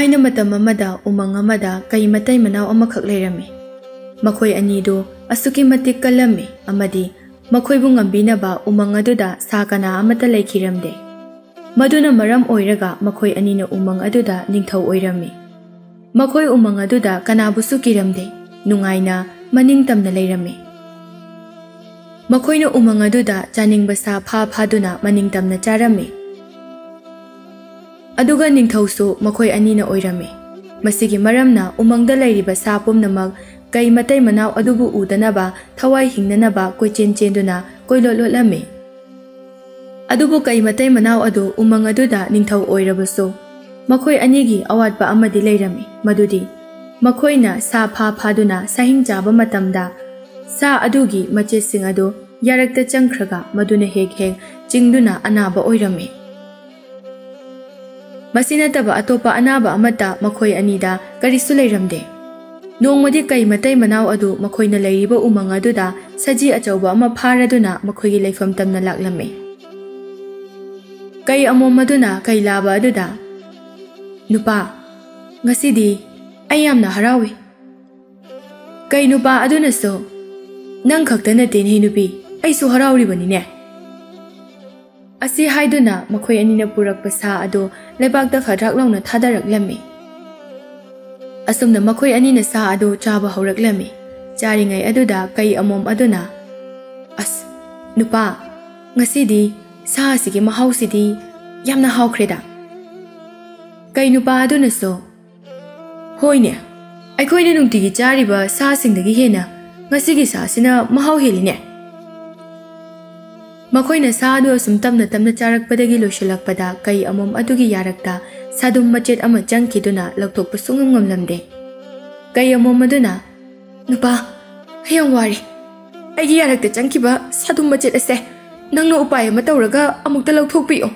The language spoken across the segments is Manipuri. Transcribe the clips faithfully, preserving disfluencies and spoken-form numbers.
ꯊꯥꯏꯅ ꯃꯇꯝ ꯑꯃꯗ ꯎꯃꯪ ꯑꯃꯗ ꯀꯩ ꯃꯇꯩ ꯃꯅꯥꯎ ꯑꯃꯈꯛ ꯂꯩꯔꯝꯃꯤ꯫ ꯃꯈꯣꯏ ꯑꯅꯤꯗꯨ ꯑꯁꯨꯛꯀꯤ ꯃꯇꯤꯛ ꯀꯜꯂꯝꯃꯤ ꯑꯃꯗꯤ ꯃꯈꯣꯏꯕꯨ ꯉꯝꯕꯤꯅꯕ ꯎꯃꯪ ꯑꯗꯨꯗ ꯁꯥ ꯀꯅꯥ ꯑꯃꯠꯇ ꯂꯩꯈꯤꯔꯝꯗꯦ꯫ ꯃꯗꯨꯅ ꯃꯔꯝ ꯑꯣꯏꯔꯒ ꯃꯈꯣꯏ ꯑꯅꯤꯅ ꯎꯃꯪ ꯑꯗꯨꯗ ꯅꯤꯡꯊꯧ ꯑꯣꯏꯔꯝꯃꯤ꯫ ꯃꯈꯣꯏ ꯎꯃꯪ ꯑꯗꯨꯗ ꯀꯅꯥꯕꯨꯁꯨ ꯀꯤꯔꯝꯗꯦ, ꯅꯨꯡꯉꯥꯏꯅ ꯃꯅꯤꯡ ꯇꯝꯅ ꯂꯩꯔꯝꯃꯤ꯫ ꯃꯈꯣꯏꯅ ꯎꯃꯪ ꯑꯗꯨꯗ ꯆꯥꯅꯤꯡꯕ ꯁꯥ ꯐꯥ ꯐꯥꯗꯨꯅ ꯃꯅꯤꯡ ꯇꯝꯅ ꯆꯥꯔꯝꯃꯤ꯫ ꯑꯗꯨꯒ ꯅꯤꯡꯊꯧꯁꯨ ꯃꯈꯣꯏ ꯑꯅꯤꯅ ꯑꯣꯏꯔꯝꯃꯤ꯫ ꯃꯁꯤꯒꯤ ꯃꯔꯝꯅ ꯎꯃꯪꯗ ꯂꯩꯔꯤꯕ ꯁꯥ ꯄꯨꯝꯅꯃꯛ ꯀꯩ ꯃꯇꯩ ꯃꯅꯥꯎ ꯑꯗꯨꯕꯨ ꯎꯗꯅꯕ ꯊꯋꯥꯏ ꯍꯤꯡꯅꯅꯕ ꯀꯣꯏꯆꯦꯟ ꯆꯦꯟꯗꯨꯅ ꯀꯣꯏꯂꯣꯠ ꯂꯣꯠꯂꯝꯃꯤ꯫ ꯑꯗꯨꯕꯨ ꯀꯩ ꯃꯇꯩ ꯃꯅꯥꯎ ꯑꯗꯨ ꯎꯃꯪ ꯑꯗꯨꯗ ꯅꯤꯡꯊꯧ ꯑꯣꯏꯔꯕꯁꯨ, ꯃꯈꯣꯏ ꯑꯅꯤꯒꯤ ꯑꯋꯥꯠꯄ ꯑꯃꯗꯤ ꯂꯩꯔꯝꯃꯤ, ꯃꯗꯨꯗꯤ ꯃꯈꯣꯏꯅ ꯁꯥ ꯐꯥ ꯐꯥꯗꯨꯅ ꯁꯥꯍꯤꯡ ꯆꯥꯕ ꯃꯇꯝꯗ ꯁꯥ ꯑꯗꯨꯒꯤ ꯃꯆꯦꯠꯁꯤꯡ ꯑꯗꯨ ꯌꯥꯔꯛꯇ ꯆꯪꯈ꯭ꯔꯒ ꯃꯗꯨꯅ ꯍꯦꯛ ꯍꯦꯛ ꯆꯤꯡꯗꯨꯅ ꯑꯅꯥꯕ ꯑꯣꯏꯔꯝꯃꯤ꯫ ꯃꯁꯤ ꯅꯠꯇꯕ ꯑꯇꯣꯞꯄ ꯑꯅꯥꯕ ꯑꯃꯠꯇ ꯃꯈꯣꯏ ꯑꯅꯤꯗ ꯀꯔꯤꯁꯨ ꯂꯩꯔꯝꯗꯦ꯫ ꯅꯣꯡꯃꯗꯤ ꯀꯩ ꯃꯇꯩ ꯃꯅꯥꯎ ꯑꯗꯨ ꯃꯈꯣꯏꯅ ꯂꯩꯔꯤꯕ ꯎꯃꯪ ꯑꯗꯨꯗ ꯁꯖꯤ ꯑꯆꯧꯕ ꯑꯃ ꯐꯥꯔꯗꯨꯅ ꯃꯈꯣꯏꯒꯤ ꯂꯩꯐꯝ ꯇꯝꯅ ꯂꯥꯛꯂꯝꯃꯤ꯫ ꯀꯩ ꯑꯃꯣꯝ ꯑꯗꯨꯅ ꯀꯩ ꯂꯥꯕ ꯑꯗꯨꯗ, "ꯅꯨꯄꯥ, ꯉꯁꯤꯗꯤ ꯑꯩ ꯌꯥꯝꯅ ꯍꯔꯥꯎꯏ꯫" ꯀꯩ ꯅꯨꯄꯥ ꯑꯗꯨꯅꯁꯨ, "ꯅꯪ ꯈꯛꯇ ꯅꯠꯇꯦꯅꯦ ꯅꯨꯄꯤ, ꯑꯩꯁꯨ ꯍꯔꯥꯎꯔꯤꯕꯅꯤꯅꯦ꯫" ꯑꯁꯤ ꯍꯥꯏꯗꯨꯅ ꯃꯈꯣꯏ ꯑꯅꯤꯅ ꯄꯨꯔꯛꯄ ꯁꯥ ꯑꯗꯨ ꯂꯩꯕꯥꯛꯇ ꯐꯗ꯭ꯔꯥꯛ ꯂꯥꯎꯅ ꯊꯥꯗꯔꯛꯂꯝꯃꯤ꯫ ꯑꯁꯨꯝꯅ ꯃꯈꯣꯏ ꯑꯅꯤꯅ ꯁꯥ ꯑꯗꯨ ꯆꯥꯕ ꯍꯧꯔꯛꯂꯝꯃꯤ꯫ ꯆꯥꯔꯤꯉꯩ ꯑꯗꯨꯗ ꯀꯩ ꯑꯃꯣꯝ ꯑꯗꯨꯅ, "ꯑꯁ, ꯅꯨꯄꯥ, ꯉꯁꯤꯗꯤ ꯁꯥ ꯑꯁꯤꯒꯤ ꯃꯍꯥꯎꯁꯤꯗꯤ ꯌꯥꯝꯅ ꯍꯥꯎꯈ꯭ꯔꯦꯗ꯫" ꯀꯩ ꯅꯨꯄꯥ ꯑꯗꯨꯅꯁꯨ, "ꯍꯣꯏꯅꯦ, ꯑꯩꯈꯣꯏꯅ ꯅꯨꯡꯇꯤꯒꯤ ꯆꯥꯔꯤꯕ ꯁꯥꯁꯤꯡꯗꯒꯤ ꯍꯦꯟꯅ ꯉꯁꯤꯒꯤ ꯁꯥꯁꯤꯅ ꯃꯍꯥꯎ ꯍꯦꯜꯂꯤꯅꯦ꯫" ꯃꯈꯣꯏꯅ ꯁꯥ ꯑꯗꯨ ꯑꯁꯨꯝ ꯇꯞꯅ ꯇꯞꯅ ꯆꯥꯔꯛꯄꯗꯒꯤ ꯂꯣꯏꯁꯤꯜꯂꯛꯄꯗ ꯀꯩ ꯑꯃꯣꯝ ꯑꯗꯨꯒꯤ ꯌꯥꯔꯛꯇ ꯁꯥꯗꯨꯝ ꯃꯆꯦꯠ ꯑꯃ ꯆꯪꯈꯤꯗꯨꯅ ꯂꯧꯊꯣꯛꯄ ꯁꯨꯡꯉꯝ ꯉꯝꯂꯝꯗꯦ꯫ ꯀꯩ ꯑꯃꯣꯝ ꯑꯗꯨꯅ, "ꯅꯨꯄꯥ, ꯑꯩ ꯌꯥꯝ ꯋꯥꯔꯦ꯫ ꯑꯩꯒꯤ ꯌꯥꯔꯛꯇ ꯆꯪꯈꯤꯕ ꯁꯥꯗꯨꯝ ꯃꯆꯦꯠ ꯑꯁꯦ ꯅꯪꯅ ꯎꯄꯥꯏ ꯑꯃ ꯇꯧꯔꯒ ꯑꯃꯨꯛꯇ ꯂꯧꯊꯣꯛꯄꯤꯌꯨ꯫"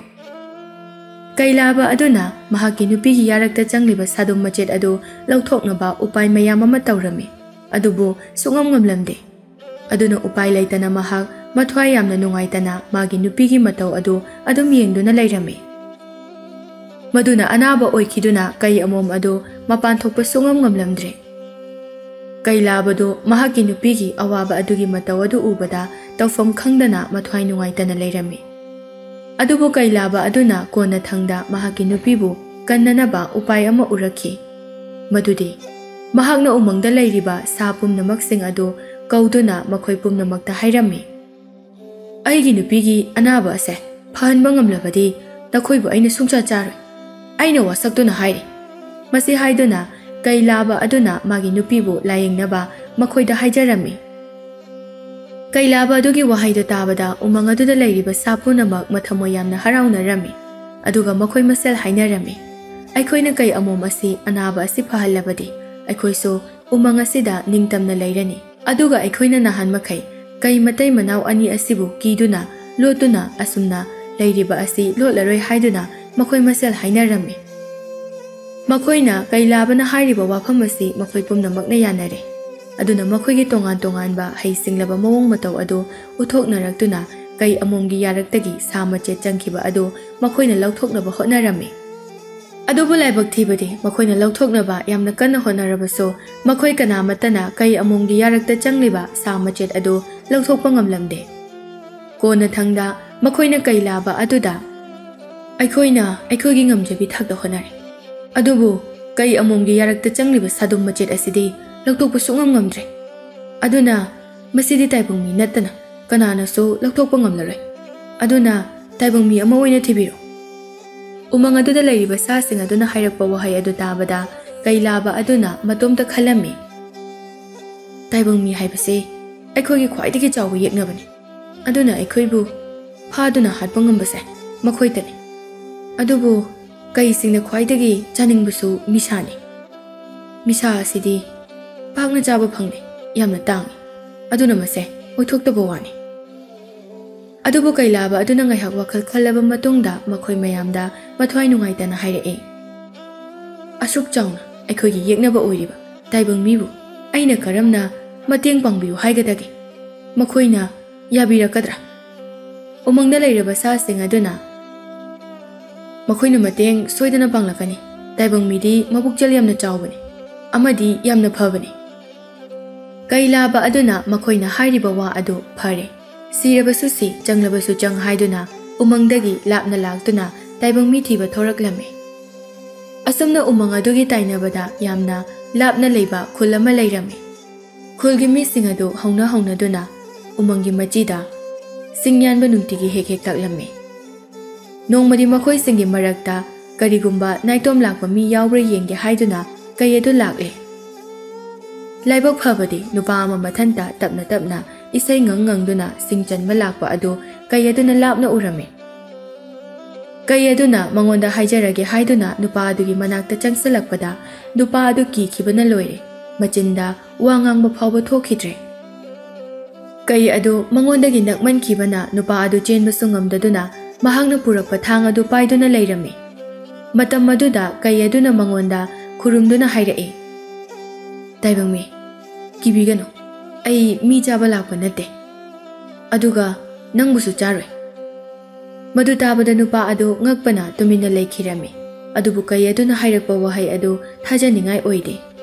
ꯀꯩ ꯂꯥꯕ ꯑꯗꯨꯅ ꯃꯍꯥꯛꯀꯤ ꯅꯨꯄꯤꯒꯤ ꯌꯥꯔꯛꯇ ꯆꯪꯂꯤꯕ ꯁꯥꯗꯨꯝ ꯃꯆꯦꯠ ꯑꯗꯨ ꯂꯧꯊꯣꯛꯅꯕ ꯎꯄꯥꯏ ꯃꯌꯥꯝ ꯑꯃ ꯇꯧꯔꯝꯃꯤ, ꯑꯗꯨꯕꯨ ꯁꯨꯡꯉꯝ ꯉꯝꯂꯝꯗꯦ꯫ ꯑꯗꯨꯅ ꯎꯄꯥꯏ ꯂꯩꯇꯅ ꯃꯍꯥꯛ ꯃꯊ꯭ꯋꯥꯏ ꯌꯥꯝꯅ ꯅꯨꯡꯉꯥꯏꯇꯅ ꯃꯥꯒꯤ ꯅꯨꯄꯤꯒꯤ ꯃꯇꯧ ꯑꯗꯨ ꯑꯗꯨꯝ ꯌꯦꯡꯗꯨꯅ ꯂꯩꯔꯝꯃꯤ꯫ ꯃꯗꯨꯅ ꯑꯅꯥꯕ ꯑꯣꯏꯈꯤꯗꯨꯅ ꯀꯩ ꯑꯃꯣꯝ ꯑꯗꯨ ꯃꯄꯥꯟ ꯊꯣꯛꯄ ꯁꯨꯡꯉꯝ ꯉꯝꯂꯝꯗ꯭ꯔꯦ꯫ ꯀꯩꯂꯥꯕꯗꯨ ꯃꯍꯥꯛꯀꯤ ꯅꯨꯄꯤꯒꯤ ꯑꯋꯥꯕ ꯑꯗꯨꯒꯤ ꯃꯇꯧ ꯑꯗꯨ ꯎꯕꯗ ꯇꯧꯐꯝ ꯈꯪꯗꯅ ꯃꯊ꯭ꯋꯥꯏ ꯅꯨꯡꯉꯥꯏꯇꯅ ꯂꯩꯔꯝꯃꯤ꯫ ꯑꯗꯨꯕꯨ ꯀꯩꯂꯥꯕ ꯑꯗꯨꯅ ꯀꯣꯟꯅꯊꯪꯗ ꯃꯍꯥꯛꯀꯤ ꯅꯨꯄꯤꯕꯨ ꯀꯟꯅꯅꯕ ꯎꯄꯥꯏ ꯑꯃ ꯎꯔꯛꯈꯤ꯫ ꯃꯗꯨꯗꯤ ꯃꯍꯥꯛꯅ ꯎꯃꯪꯗ ꯂꯩꯔꯤꯕ ꯁꯥ ꯄꯨꯝꯅꯃꯛꯁꯤꯡ ꯑꯗꯨ ꯀꯧꯗꯨꯅ ꯃꯈꯣꯏ ꯄꯨꯝꯅꯃꯛꯇ ꯍꯥꯏꯔꯝꯃꯤ, "ꯑꯩꯒꯤ ꯅꯨꯄꯤꯒꯤ ꯑꯅꯥꯕ ꯑꯁꯦ ꯐꯍꯟꯕ ꯉꯝꯂꯕꯗꯤ ꯅꯈꯣꯏꯕꯨ ꯑꯩꯅ ꯁꯨꯡꯆꯥ ꯆꯥꯔꯣꯏ꯫ ꯑꯩꯅ ꯋꯥꯁꯛꯇꯨꯅ ꯍꯥꯏꯔꯤ꯫" ꯃꯁꯤ ꯍꯥꯏꯗꯨꯅ ꯀꯩꯂꯥꯕ ꯑꯗꯨꯅ ꯃꯥꯒꯤ ꯅꯨꯄꯤꯕꯨ ꯂꯥꯌꯦꯡꯅꯕ ꯃꯈꯣꯏꯗ ꯍꯥꯏꯖꯔꯝꯃꯤ꯫ ꯀꯩꯂꯥꯕ ꯑꯗꯨꯒꯤ ꯋꯥꯍꯩꯗꯨ ꯇꯥꯕꯗ ꯎꯃꯪ ꯑꯗꯨꯗ ꯂꯩꯔꯤꯕ ꯁꯥ ꯄꯨꯝꯅꯃꯛ ꯃꯊꯃꯣꯏ ꯌꯥꯝꯅ ꯍꯔꯥꯎꯅꯔꯝꯃꯤ꯫ ꯑꯗꯨꯒ ꯃꯈꯣꯏ ꯃꯁꯦꯜ ꯍꯥꯏꯅꯔꯝꯃꯤ, "ꯑꯩꯈꯣꯏꯅ ꯀꯩ ꯑꯃꯣꯝ ꯑꯁꯤ ꯑꯅꯥꯕ ꯑꯁꯤ ꯐꯍꯜꯂꯕꯗꯤ ꯑꯩꯈꯣꯏꯁꯨ ꯎꯃꯪ ꯑꯁꯤꯗ ꯅꯤꯡꯇꯝꯅ ꯂꯩꯔꯅꯤ꯫ ꯑꯗꯨꯒ ꯑꯩꯈꯣꯏꯅ ꯅꯍꯥꯟ ꯃꯈꯩ ꯀꯩ ꯃꯇꯩ ꯃꯅꯥꯎ ꯑꯅꯤ ꯑꯁꯤꯕꯨ ꯀꯤꯗꯨꯅ ꯂꯣꯠꯇꯨꯅ ꯑꯁꯨꯝꯅ ꯂꯩꯔꯤꯕ ꯑꯁꯤ ꯂꯣꯠꯂꯔꯣꯏ" ꯍꯥꯏꯗꯨꯅ ꯃꯈꯣꯏ ꯃꯁꯦꯜ ꯍꯥꯏꯅꯔꯝꯃꯤ꯫ ꯃꯈꯣꯏꯅ ꯀꯩꯂꯥꯕꯅ ꯍꯥꯏꯔꯤꯕ ꯋꯥꯐꯝ ꯑꯁꯤ ꯃꯈꯣꯏ ꯄꯨꯝꯅꯃꯛꯅ ꯌꯥꯅꯔꯦ꯫ ꯑꯗꯨꯅ ꯃꯈꯣꯏꯒꯤ ꯇꯣꯉꯥꯟ ꯇꯣꯉꯥꯟꯕ ꯍꯩ ꯁꯤꯡꯂꯕ ꯃꯑꯣꯡ ꯃꯇꯧ ꯑꯗꯨ ꯎꯠꯊꯣꯛꯅꯔꯛꯇꯨꯅ ꯀꯩ ꯑꯃꯣꯝꯒꯤ ꯌꯥꯔꯛꯇꯒꯤ ꯁꯥ ꯃꯆꯦꯠ ꯆꯪꯈꯤꯕ ꯑꯗꯨ ꯃꯈꯣꯏꯅ ꯂꯧꯊꯣꯛꯅꯕ ꯍꯣꯠꯅꯔꯝꯃꯤ꯫ ꯑꯗꯨꯕꯨ ꯂꯥꯏꯕꯛ ꯊꯤꯕꯗꯤ ꯃꯈꯣꯏꯅ ꯂꯧꯊꯣꯛꯅꯕ ꯌꯥꯝꯅ ꯀꯟꯅ ꯍꯣꯠꯅꯔꯕꯁꯨ ꯃꯈꯣꯏ ꯀꯅꯥꯃꯠꯇꯅ ꯀꯩ ꯑꯃꯣꯝꯒꯤ ꯌꯥꯔꯛꯇ ꯆꯪꯂꯤꯕ ꯁꯥ ꯃꯆꯦꯠ ꯑꯗꯨ ꯂꯧꯊꯣꯛꯄ ꯉꯝꯂꯝꯗꯦ꯫ ꯀꯣꯟꯅꯊꯪꯗ ꯃꯈꯣꯏꯅ ꯀꯩꯂꯥꯕ ꯑꯗꯨꯗ, "ꯑꯩꯈꯣꯏꯅ ꯑꯩꯈꯣꯏꯒꯤ ꯉꯝꯖꯕꯤ ꯊꯥꯛꯇ ꯍꯣꯠꯅꯔꯦ, ꯑꯗꯨꯕꯨ ꯀꯩ ꯑꯃꯣꯝꯒꯤ ꯌꯥꯔꯛꯇ ꯆꯪꯂꯤꯕ ꯁꯥꯗꯨꯝ ꯃꯆꯦꯠ ꯑꯁꯤꯗꯤ ꯂꯧꯊꯣꯛꯄ ꯁꯨꯡꯉꯝ ꯉꯝꯗ꯭ꯔꯦ꯫ ꯑꯗꯨꯅ ꯃꯁꯤꯗꯤ ꯇꯥꯏꯕꯪ ꯃꯤ ꯅꯠꯇꯅ ꯀꯅꯥꯅꯁꯨ ꯂꯧꯊꯣꯛꯄ ꯉꯝꯂꯔꯣꯏ꯫ ꯑꯗꯨꯅ ꯇꯥꯏꯕꯪ ꯃꯤ ꯑꯃ ꯑꯣꯏꯅ ꯊꯤꯕꯤꯔꯣ꯫" ꯎꯃꯪ ꯑꯗꯨꯗ ꯂꯩꯔꯤꯕ ꯁꯥꯁꯤꯡ ꯑꯗꯨꯅ ꯍꯥꯏꯔꯛꯄ ꯋꯥꯍꯩ ꯑꯗꯨ ꯇꯥꯕꯗ ꯀꯩꯂꯥꯕ ꯑꯗꯨꯅ ꯃꯇꯣꯝꯇ ꯈꯜꯂꯝꯃꯤ, "ꯇꯥꯏꯕꯪ ꯃꯤ ꯍꯥꯏꯕꯁꯤ ꯑꯩꯈꯣꯏꯒꯤ ꯈ꯭ꯋꯥꯏꯗꯒꯤ ꯆꯥꯎꯕ ꯌꯦꯛꯅꯕꯅꯤ꯫ ꯑꯗꯨꯅ ꯑꯩꯈꯣꯏꯕꯨ ꯐꯥꯗꯨꯅ ꯍꯥꯠꯄ ꯉꯝꯕꯁꯦ ꯃꯈꯣꯏꯇꯅꯤ꯫ ꯑꯗꯨꯕꯨ ꯀꯩꯁꯤꯡꯅ ꯈ꯭ꯋꯥꯏꯗꯒꯤ ꯆꯥꯅꯤꯡꯕꯁꯨ ꯃꯤꯁꯥꯅꯤ꯫ ꯃꯤꯁꯥ ꯑꯁꯤꯗꯤ ꯄꯥꯛꯅ ꯆꯥꯕ ꯐꯪꯗꯦ, ꯌꯥꯝꯅ ꯇꯥꯡꯏ꯫ ꯑꯗꯨꯅ ꯃꯁꯦ ꯑꯣꯏꯊꯣꯛꯇꯕ ꯋꯥꯅꯤ꯫" ꯑꯗꯨꯕꯨ ꯀꯩꯂꯥꯕ ꯑꯗꯨꯅ ꯉꯥꯏꯍꯥꯛ ꯋꯥꯈꯜ ꯈꯜꯂꯕ ꯃꯇꯨꯡꯗ ꯃꯈꯣꯏ ꯃꯌꯥꯝꯗ ꯃꯊ꯭ꯋꯥꯏ ꯅꯨꯡꯉꯥꯏꯇꯅ ꯍꯥꯏꯔꯛꯏ, "ꯑꯁꯨꯛ ꯆꯥꯎꯅ ꯑꯩꯈꯣꯏꯒꯤ ꯌꯦꯛꯅꯕ ꯑꯣꯏꯔꯤꯕ ꯇꯥꯏꯕꯪ ꯃꯤꯕꯨ ꯑꯩꯅ ꯀꯔꯝꯅ ꯃꯇꯦꯡ ꯄꯥꯡꯕꯤꯌꯨ ꯍꯥꯏꯒꯗꯒꯦ? ꯃꯈꯣꯏꯅ ꯌꯥꯕꯤꯔꯛꯀꯗ꯭ꯔꯥ?" ꯎꯃꯪꯗ ꯂꯩꯔꯕ ꯁꯥꯁꯤꯡ ꯑꯗꯨꯅ, ꯃꯈꯣꯏꯅ ꯃꯇꯦꯡ ꯁꯣꯏꯗꯅ ꯄꯥꯡꯂꯛꯀꯅꯤ꯫ ꯇꯥꯏꯕꯪ ꯃꯤꯗꯤ ꯃꯕꯨꯛꯆꯦꯜ ꯌꯥꯝꯅ ꯆꯥꯎꯕꯅꯤ ꯑꯃꯗꯤ ꯌꯥꯝꯅ ꯐꯕꯅꯤ꯫ ꯀꯩ ꯂꯥꯕ ꯑꯗꯨꯅ ꯃꯈꯣꯏꯅ ꯍꯥꯏꯔꯤꯕ ꯋꯥ ꯑꯗꯨ ꯐꯔꯦ, ꯁꯤꯔꯕꯁꯨ ꯁꯤ, ꯆꯪꯂꯕꯁꯨ ꯆꯪ ꯍꯥꯏꯗꯨꯅ ꯎꯃꯪꯗꯒꯤ ꯂꯥꯞꯅ ꯂꯥꯛꯇꯨꯅ ꯇꯥꯏꯕꯪ ꯃꯤ ꯊꯤꯕ ꯊꯣꯔꯛꯂꯝꯃꯤ꯫ ꯑꯁꯨꯝꯅ ꯎꯃꯪ ꯑꯗꯨꯒꯤ ꯇꯥꯏꯅꯕꯗ ꯌꯥꯝꯅ ꯂꯥꯞꯅ ꯂꯩꯕ ꯈꯨꯜ ꯑꯃ ꯂꯩꯔꯝꯃꯤ꯫ ꯈꯨꯜꯒꯤ ꯃꯤꯁꯤꯡ ꯑꯗꯨ ꯍꯧꯅ ꯍꯧꯅꯗꯨꯅ ꯎꯃꯪꯒꯤ ꯃꯆꯤꯗ ꯁꯤꯡ ꯌꯥꯟꯕ ꯅꯨꯡꯇꯤꯒꯤ ꯍꯦꯛ ꯍꯦꯛ ꯇꯥꯛꯂꯝꯃꯤ꯫ ꯅꯣꯡꯃꯗꯤ ꯃꯈꯣꯏꯁꯤꯡꯒꯤ ꯃꯔꯛꯇ ꯀꯔꯤꯒꯨꯝꯕ ꯅꯥꯏꯇꯣꯝ ꯂꯥꯛꯄ ꯃꯤ ꯌꯥꯎꯕ꯭ꯔꯥ ꯌꯦꯡꯒꯦ ꯍꯥꯏꯗꯨꯅ ꯀꯩ ꯑꯗꯨ ꯂꯥꯛꯂꯦ꯫ ꯂꯥꯏꯕꯛ ꯐꯕꯗꯤ ꯅꯨꯄꯥ ꯑꯃ ꯃꯊꯟꯇ ꯇꯞꯅ ꯇꯞꯅ ꯏꯁꯩ ꯉꯪ ꯉꯪꯗꯨꯅ ꯁꯤꯡ ꯆꯟꯕ ꯂꯥꯛꯄ ꯑꯗꯨ ꯀꯩ ꯑꯗꯨꯅ ꯂꯥꯞꯅ ꯎꯔꯝꯃꯤ꯫ ꯀꯩ ꯑꯗꯨꯅ ꯃꯉꯣꯟꯗ ꯍꯥꯏꯖꯔꯒꯦ ꯍꯥꯏꯗꯨꯅ ꯅꯨꯄꯥ ꯑꯗꯨꯒꯤ ꯃꯅꯥꯛꯇ ꯆꯪꯁꯤꯜꯂꯛꯄꯗ ꯅꯨꯄꯥ ꯑꯗꯨ ꯀꯤꯈꯤꯕꯅ ꯂꯣꯏꯔꯦ꯫ ꯃꯆꯤꯟꯗ ꯋꯥ ꯉꯥꯡꯕ ꯐꯥꯎꯕ ꯊꯣꯛꯈꯤꯗ꯭ꯔꯦ꯫ ꯀꯩ ꯑꯗꯨ ꯃꯉꯣꯟꯗꯒꯤ ꯅꯛꯃꯟꯈꯤꯕꯅ ꯅꯨꯄꯥ ꯑꯗꯨ ꯆꯦꯟꯕꯁꯨ ꯉꯝꯗꯗꯨꯅ ꯃꯍꯥꯛꯅ ꯄꯨꯔꯛꯄ ꯊꯥꯡ ꯑꯗꯨ ꯄꯥꯏꯗꯨꯅ ꯂꯩꯔꯝꯃꯤ꯫ ꯃꯇꯝ ꯑꯗꯨꯗ ꯀꯩ ꯑꯗꯨꯅ ꯃꯉꯣꯟꯗ ꯈꯨꯔꯨꯝꯗꯨꯅ ꯍꯥꯏꯔꯛꯏ, "ꯇꯥꯏꯕꯪꯃꯤ, ꯀꯤꯕꯤꯒꯅꯨ, ꯑꯩ ꯃꯤ ꯆꯥꯕ ꯂꯥꯛꯄ ꯅꯠꯇꯦ, ꯑꯗꯨꯒ ꯅꯪꯕꯨꯁꯨ ꯆꯥꯔꯣꯏ꯫" ꯃꯗꯨ ꯇꯥꯕꯗ ꯅꯨꯄꯥ ꯑꯗꯨ ꯉꯛꯄꯅ ꯇꯨꯃꯤꯟꯅ ꯂꯩꯈꯤꯔꯝꯃꯤ꯫ ꯑꯗꯨꯕꯨ ꯀꯩ ꯑꯗꯨꯅ ꯍꯥꯏꯔꯛꯄ ꯋꯥꯍꯩ ꯑꯗꯨ ꯊꯥꯖꯅꯤꯡꯉꯥꯏ ꯑꯣꯏꯗꯦ꯫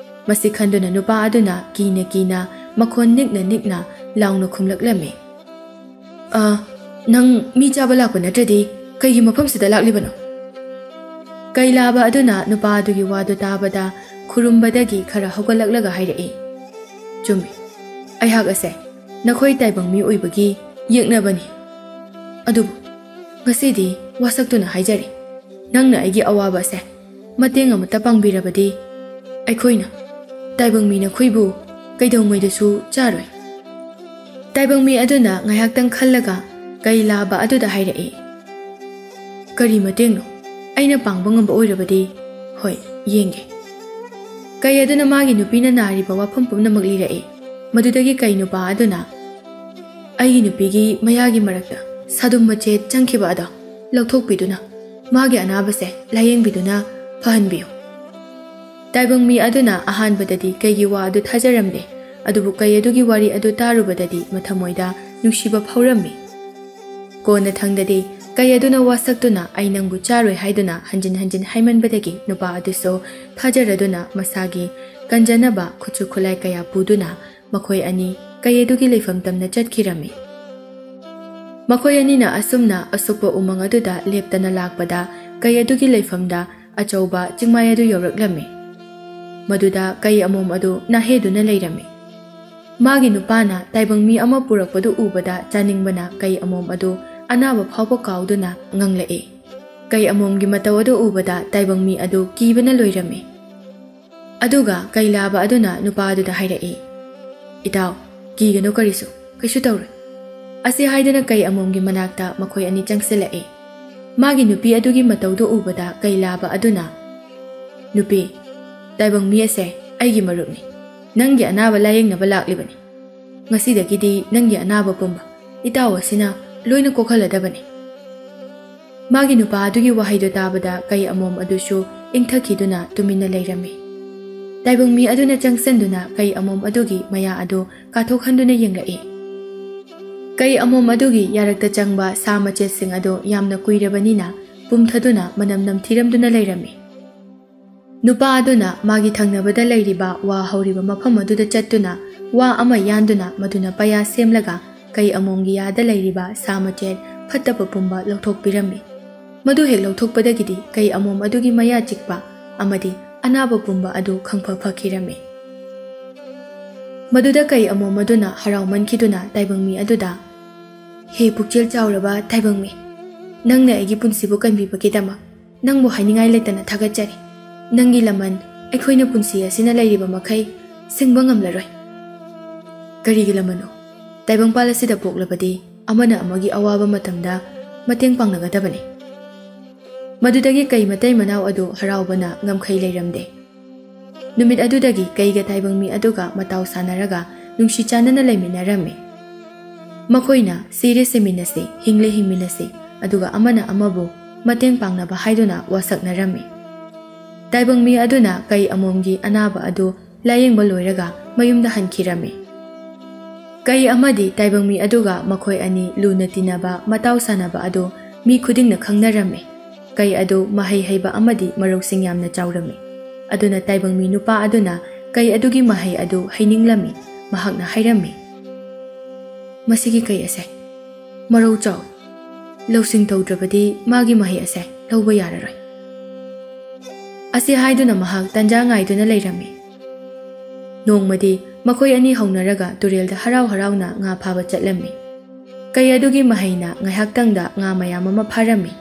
ꯃꯁꯤ ꯈꯟꯗꯨꯅ ꯅꯨꯄꯥ ꯑꯗꯨꯅ ꯀꯤꯅ ꯀꯤꯅ ꯃꯈꯣꯟ ꯅꯤꯛꯅ ꯅꯤꯛꯅ ꯂꯥꯎꯅ ꯈꯨꯝꯂꯛꯂꯝꯃꯤ, "ꯑ, ꯅꯪ ꯃꯤ ꯆꯥꯕ ꯂꯥꯛꯄ ꯅꯠꯇ꯭ꯔꯗꯤ ꯀꯩꯒꯤ ꯃꯐꯝꯁꯤꯗ ꯂꯥꯛꯂꯤꯕꯅꯣ?" ꯀꯩ ꯂꯥꯕ ꯑꯗꯨꯅ ꯅꯨꯄꯥ ꯑꯗꯨꯒꯤ ꯋꯥꯗꯨ ꯇꯥꯕꯗ ꯈꯨꯔꯨꯝꯕꯗꯒꯤ ꯈꯔ ꯍꯧꯒꯠꯂꯛꯂꯒ ꯍꯥꯏꯔꯛꯏ, "ꯆꯨꯝꯃꯤ, ꯑꯩꯍꯥꯛ ꯑꯁꯦ ꯅꯈꯣꯏ ꯇꯥꯏꯕꯪ ꯃꯤ ꯑꯣꯏꯕꯒꯤ ꯌꯦꯛꯅꯕꯅꯤ꯫ ꯑꯗꯨꯕꯨ ꯉꯁꯤꯗꯤ ꯋꯥꯁꯛꯇꯨꯅ ꯍꯥꯏꯖꯔꯤ, ꯅꯪꯅ ꯑꯩꯒꯤ ꯑꯋꯥꯕ ꯑꯁꯦ ꯃꯇꯦꯡ ꯑꯃꯠꯇ ꯄꯥꯡꯕꯤꯔꯕꯗꯤ ꯑꯩꯈꯣꯏꯅ ꯇꯥꯏꯕꯪ ꯃꯤ ꯅꯈꯣꯏꯕꯨ ꯀꯩꯗꯧꯉꯩꯗꯁꯨ ꯆꯥꯔꯣꯏ꯫" ꯇꯥꯏꯕꯪ ꯃꯤ ꯑꯗꯨꯅ ꯉꯥꯏꯍꯥꯛꯇꯪ ꯈꯜꯂꯒ ꯀꯩ ꯂꯥꯕ ꯑꯗꯨꯗ ꯍꯥꯏꯔꯛꯏ, "ꯀꯔꯤ ꯃꯇꯦꯡꯅꯣ? ꯑꯩꯅ ꯄꯥꯡꯕ ꯉꯝꯕ ꯑꯣꯏꯔꯕꯗꯤ, ꯍꯣꯏ, ꯌꯦꯡꯒꯦ꯫" ꯀꯩ ꯑꯗꯨꯅ ꯃꯥꯒꯤ ꯅꯨꯄꯤꯅ ꯅꯥꯔꯤꯕ ꯋꯥꯐꯝ ꯄꯨꯝꯅꯃꯛ ꯂꯤꯔꯛꯏ꯫ ꯃꯗꯨꯗꯒꯤ ꯀꯩ ꯅꯨꯄꯥ ꯑꯗꯨꯅ, "ꯑꯩꯒꯤ ꯅꯨꯄꯤꯒꯤ ꯃꯌꯥꯒꯤ ꯃꯔꯛꯇ ꯁꯥꯗꯨꯝ ꯃꯆꯦꯠ ꯆꯪꯈꯤꯕ ꯑꯗꯣ ꯂꯧꯊꯣꯛꯄꯤꯗꯨꯅ ꯃꯥꯒꯤ ꯑꯅꯥꯕꯁꯦ ꯂꯥꯌꯦꯡꯕꯤꯗꯨꯅ ꯐꯍꯟꯕꯤꯌꯨ꯫" ꯇꯥꯏꯕꯪ ꯃꯤ ꯑꯗꯨꯅ ꯑꯍꯥꯟꯕꯗꯗꯤ ꯀꯩꯒꯤ ꯋꯥ ꯑꯗꯨ ꯊꯥꯖꯔꯝꯗꯦ, ꯑꯗꯨꯕꯨ ꯀꯩ ꯑꯗꯨꯒꯤ ꯋꯥꯔꯤ ꯑꯗꯨ ꯇꯥꯔꯨꯕꯗꯗꯤ ꯃꯊꯃꯣꯏꯗ ꯅꯨꯡꯁꯤꯕ ꯐꯥꯎꯔꯝꯃꯤ꯫ ꯀꯣꯟꯅ ꯊꯪꯗꯗꯤ ꯀꯩ ꯑꯗꯨꯅ ꯋꯥꯁꯛꯇꯨꯅ, "ꯑꯩ ꯅꯪꯕꯨ ꯆꯥꯔꯣꯏ" ꯍꯥꯏꯗꯨꯅ ꯍꯟꯖꯤꯟ ꯍꯟꯖꯤꯟ ꯍꯥꯏꯃꯟꯕꯗꯒꯤ ꯅꯨꯄꯥ ꯑꯗꯨꯁꯨ ꯊꯥꯖꯔꯗꯨꯅ ꯃꯁꯥꯒꯤ ꯀꯟꯖꯅꯕ ꯈꯨꯠꯁꯨ ꯈꯨꯠꯂꯥꯏ ꯀꯌꯥ ꯄꯨꯗꯨꯅ ꯃꯈꯣꯏ ꯑꯅꯤ ꯀꯩ ꯑꯗꯨꯒꯤ ꯂꯩꯐꯝ ꯇꯝꯅ ꯆꯠꯈꯤꯔꯝꯃꯤ꯫ ꯃꯈꯣꯏ ꯑꯅꯤꯅ ꯑꯁꯨꯝꯅ ꯑꯁꯨꯛꯄ ꯎꯃꯪ ꯑꯗꯨꯗ ꯂꯦꯞꯇꯅ ꯂꯥꯛꯄꯗ ꯀꯩ ꯑꯗꯨꯒꯤ ꯂꯩꯐꯝꯗ ꯑꯆꯧꯕ ꯆꯤꯡꯃꯥꯏ ꯑꯗꯨ ꯌꯧꯔꯛꯂꯝꯃꯤ꯫ ꯃꯗꯨꯗ ꯀꯩ ꯑꯃꯣꯝ ꯑꯗꯨ ꯅꯥꯍꯦꯗꯨꯅ ꯂꯩꯔꯝꯃꯤ꯫ ꯃꯥꯒꯤ ꯅꯨꯄꯥꯅ ꯇꯥꯏꯕꯪ ꯃꯤ ꯑꯃ ꯄꯨꯔꯛꯄꯗꯨ ꯎꯕꯗ ꯆꯥꯅꯤꯡꯕꯅ ꯀꯩ ꯑꯃꯣꯝ ꯑꯗꯨ ꯑꯅꯥꯕ ꯐꯥꯎꯕ ꯀꯥꯎꯗꯨꯅ ꯉꯪꯂꯛꯏ꯫ ꯀꯩ ꯑꯃꯣꯝꯒꯤ ꯃꯇꯧ ꯑꯗꯨ ꯎꯕꯗ ꯇꯥꯏꯕꯪ ꯃꯤ ꯑꯗꯨ ꯀꯤꯕꯅ ꯂꯣꯏꯔꯝꯃꯤ꯫ ꯑꯗꯨꯒ ꯀꯩ ꯂꯥꯕ ꯑꯗꯨꯅ ꯅꯨꯄꯥ ꯑꯗꯨꯗ ꯍꯥꯏꯔꯛꯏ, "ꯏꯇꯥꯎ, ꯀꯤꯒꯅꯨ ꯀꯔꯤꯁꯨ, ꯀꯩꯁꯨ ꯇꯧꯔꯣꯏ"꯫ ꯑꯁꯤ ꯍꯥꯏꯗꯨꯅ ꯀꯩ ꯑꯃꯣꯝꯒꯤ ꯃꯅꯥꯛꯇ ꯃꯈꯣꯏ ꯑꯅꯤ ꯆꯪꯁꯤꯜꯂꯛꯏ꯫ ꯃꯥꯒꯤ ꯅꯨꯄꯤ ꯑꯗꯨꯒꯤ ꯃꯇꯧꯗꯨ ꯎꯕꯗ ꯀꯩ ꯂꯥꯕ ꯑꯗꯨꯅ, "ꯅꯨꯄꯤ, ꯇꯥꯏꯕꯪ ꯃꯤ ꯑꯁꯦ ꯑꯩꯒꯤ ꯃꯔꯨꯞꯅꯤ꯫ ꯅꯪꯒꯤ ꯑꯅꯥꯕ ꯂꯥꯌꯦꯡꯅꯕ ꯂꯥꯛꯂꯤꯕꯅꯤ꯫ ꯉꯁꯤꯗꯒꯤꯗꯤ ꯅꯪꯒꯤ ꯑꯅꯥꯕ ꯄꯨꯝꯕ ꯏꯇꯥꯎ ꯑꯁꯤꯅ ꯂꯣꯏꯅ ꯀꯣꯛꯍꯜꯂꯗꯕꯅꯤ"꯫ ꯃꯥꯒꯤ ꯅꯨꯄꯥ ꯑꯗꯨꯒꯤ ꯋꯥꯍꯩꯗꯨ ꯇꯥꯕꯗ ꯀꯩ ꯑꯃꯣꯝ ꯑꯗꯨꯁꯨ ꯏꯪꯊꯈꯤꯗꯨꯅ ꯇꯨꯃꯤꯟꯅ ꯂꯩꯔꯝꯃꯤ꯫ ꯇꯥꯏꯕꯪ ꯃꯤ ꯑꯗꯨꯅ ꯆꯪꯁꯤꯟꯗꯨꯅ ꯀꯩ ꯑꯃꯣꯝ ꯑꯗꯨꯒꯤ ꯃꯌꯥ ꯑꯗꯨ ꯀꯥꯊꯣꯛꯍꯟꯗꯨꯅ ꯌꯦꯡꯂꯛꯏ꯫ ꯀꯩ ꯑꯃꯣꯝ ꯑꯗꯨꯒꯤ ꯌꯥꯔꯛꯇ ꯆꯪꯕ ꯁꯥ ꯃꯆꯦꯠꯁꯤꯡ ꯑꯗꯨ ꯌꯥꯝꯅ ꯀꯨꯏꯔꯕꯅꯤꯅ ꯄꯨꯝꯊꯗꯨꯅ ꯃꯅꯝ ꯅꯝꯊꯤꯔꯝꯗꯨꯅ ꯂꯩꯔꯝꯃꯤ꯫ ꯅꯨꯄꯥ ꯑꯗꯨꯅ ꯃꯥꯒꯤ ꯊꯪꯅꯕꯗ ꯂꯩꯔꯤꯕ ꯋꯥ ꯍꯧꯔꯤꯕ ꯃꯐꯝ ꯑꯗꯨꯗ ꯆꯠꯇꯨꯅ ꯋꯥ ꯑꯃ ꯌꯥꯟꯗꯨꯅ ꯃꯗꯨꯅ ꯄꯩꯌꯥ ꯁꯦꯝꯂꯒ ꯀꯩ ꯑꯃꯣꯝꯒꯤ ꯌꯥꯗ ꯂꯩꯔꯤꯕ ꯁꯥ ꯃꯆꯦꯠ ꯐꯠꯇꯕ ꯄꯨꯝꯕ ꯂꯧꯊꯣꯛꯄꯤꯔꯝꯃꯤ꯫ ꯃꯗꯨ ꯍꯦꯛ ꯂꯧꯊꯣꯛꯄꯗꯒꯤꯗꯤ ꯀꯩ ꯑꯃꯣꯝ ꯑꯗꯨꯒꯤ ꯃꯌꯥ ꯆꯤꯛꯄ ꯑꯃꯗꯤ ꯑꯅꯥꯕ ꯄꯨꯝꯕ ꯑꯗꯨ ꯈꯪꯐ ꯐꯈꯤꯔꯝꯃꯤ꯫ ꯃꯗꯨꯗ ꯀꯩ ꯑꯃꯣꯝ ꯑꯗꯨꯅ ꯍꯔꯥꯎꯃꯟꯈꯤꯗꯨꯅ ꯇꯥꯏꯕꯪ ꯃꯤ ꯑꯗꯨꯗ, "ꯍꯦ ꯄꯨꯛꯆꯦꯜ ꯆꯥꯎꯔꯕ ꯇꯥꯏꯕꯪ ꯃꯤ, ꯅꯪꯅ ꯑꯩꯒꯤ ꯄꯨꯟꯁꯤꯕꯨ ꯀꯟꯕꯤꯕꯒꯤꯗꯃꯛ ꯅꯪꯕꯨ ꯍꯥꯏꯅꯤꯡꯉꯥꯏ ꯂꯩꯇꯅ ꯊꯥꯒꯠꯆꯔꯤ꯫ ꯅꯪꯒꯤ ꯂꯃꯟ ꯑꯩꯈꯣꯏꯅ ꯄꯨꯟꯁꯤ ꯑꯁꯤꯅ ꯂꯩꯔꯤꯕ ꯃꯈꯩ ꯁꯤꯡꯕ ꯉꯝꯂꯔꯣꯏ"꯫ "ꯀꯔꯤꯒꯤ ꯂꯃꯟꯅꯣ? ꯇꯥꯏꯕꯪꯄꯥꯜ ꯑꯁꯤꯗ ꯄꯣꯛꯂꯕꯗꯤ ꯑꯃꯅ ꯑꯃꯒꯤ ꯑꯋꯥꯕ ꯃꯇꯝꯗ ꯃꯇꯦꯡ ꯄꯥꯡꯅꯒꯗꯕꯅꯤ"꯫ ꯃꯗꯨꯗꯒꯤ ꯀꯩ ꯃꯇꯩ ꯃꯅꯥꯎ ꯑꯗꯨ ꯍꯔꯥꯎꯕꯅ ꯉꯝꯈꯩ ꯂꯩꯔꯝꯗꯦ꯫ ꯅꯨꯃꯤꯠ ꯑꯗꯨꯗꯒꯤ ꯀꯩꯒ ꯇꯥꯏꯕꯪ ꯃꯤ ꯑꯗꯨꯒ ꯃꯇꯥꯎ ꯁꯥꯟꯅꯔꯒ ꯅꯨꯡꯁꯤ ꯆꯥꯟꯅꯅ ꯂꯩꯃꯤꯟꯅꯔꯝꯃꯤ꯫ ꯃꯈꯣꯏꯅ ꯁꯤꯔꯦ ꯁꯤꯃꯤꯟꯅꯁꯤ, ꯍꯤꯡꯂꯦ ꯍꯤꯡꯃꯤꯟꯅꯁꯤ, ꯑꯗꯨꯒ ꯑꯃꯅ ꯑꯃꯕꯨ ꯃꯇꯦꯡ ꯄꯥꯡꯅꯕ ꯍꯥꯏꯗꯨꯅ ꯋꯥꯁꯛꯅꯔꯝꯃꯤ꯫ ꯇꯥꯏꯕꯪ ꯃꯤ ꯑꯗꯨꯅ ꯀꯩ ꯑꯃꯣꯝꯒꯤ ꯑꯅꯥꯕ ꯑꯗꯨ ꯂꯥꯌꯦꯡꯕ ꯂꯣꯏꯔꯒ ꯃꯌꯨꯝꯗ ꯍꯟꯈꯤꯔꯝꯃꯤ꯫ ꯀꯩ ꯑꯃꯗꯤ ꯇꯥꯏꯕꯪ ꯃꯤ ꯑꯗꯨꯒ ꯃꯈꯣꯏ ꯑꯅꯤ ꯂꯨꯅ ꯇꯤꯟꯅꯕ, ꯃꯇꯥꯎ ꯁꯥꯟꯅꯕ ꯑꯗꯨ ꯃꯤ ꯈꯨꯗꯤꯡꯅ ꯈꯪꯅꯔꯝꯃꯤ꯫ ꯀꯩ ꯑꯗꯨ ꯃꯍꯩ ꯍꯩꯕ ꯑꯃꯗꯤ ꯃꯔꯧꯁꯤꯡ ꯌꯥꯝꯅ ꯆꯥꯎꯔꯝꯃꯤ꯫ ꯑꯗꯨꯅ ꯇꯥꯏꯕꯪ ꯃꯤ ꯅꯨꯄꯥ ꯑꯗꯨꯅ ꯀꯩ ꯑꯗꯨꯒꯤ ꯃꯍꯩ ꯑꯗꯨ ꯍꯩꯅꯤꯡꯂꯝꯃꯤ꯫ ꯃꯍꯥꯛꯅ ꯍꯥꯏꯔꯝꯃꯤ, "ꯃꯁꯤꯒꯤ ꯀꯩ ꯑꯁꯦ ꯃꯔꯧ ꯆꯥꯎ꯫ ꯂꯧꯁꯤꯡ ꯇꯧꯗ꯭ꯔꯕꯗꯤ ꯃꯥꯒꯤ ꯃꯍꯩ ꯑꯁꯦ ꯂꯧꯕ ꯌꯥꯔꯔꯣꯏ"꯫ ꯑꯁꯤ ꯍꯥꯏꯗꯨꯅ ꯃꯍꯥꯛ ꯇꯟꯖꯥ ꯉꯥꯏꯗꯨꯅ ꯂꯩꯔꯝꯃꯤ꯫ ꯅꯣꯡꯃꯗꯤ ꯃꯈꯣꯏ ꯑꯅꯤ ꯍꯧꯅꯔꯒ ꯇꯨꯔꯦꯜꯗ ꯍꯔꯥꯎ ꯍꯔꯥꯎꯅ ꯉꯥ ꯐꯥꯕ ꯆꯠꯂꯝꯃꯤ꯫ ꯀꯩ ꯑꯗꯨꯒꯤ ꯃꯍꯩꯅ ꯉꯥꯏꯍꯥꯛꯇꯪꯗ ꯉꯥ ꯃꯌꯥꯝ ꯑꯃ ꯐꯥꯔꯝꯃꯤ꯫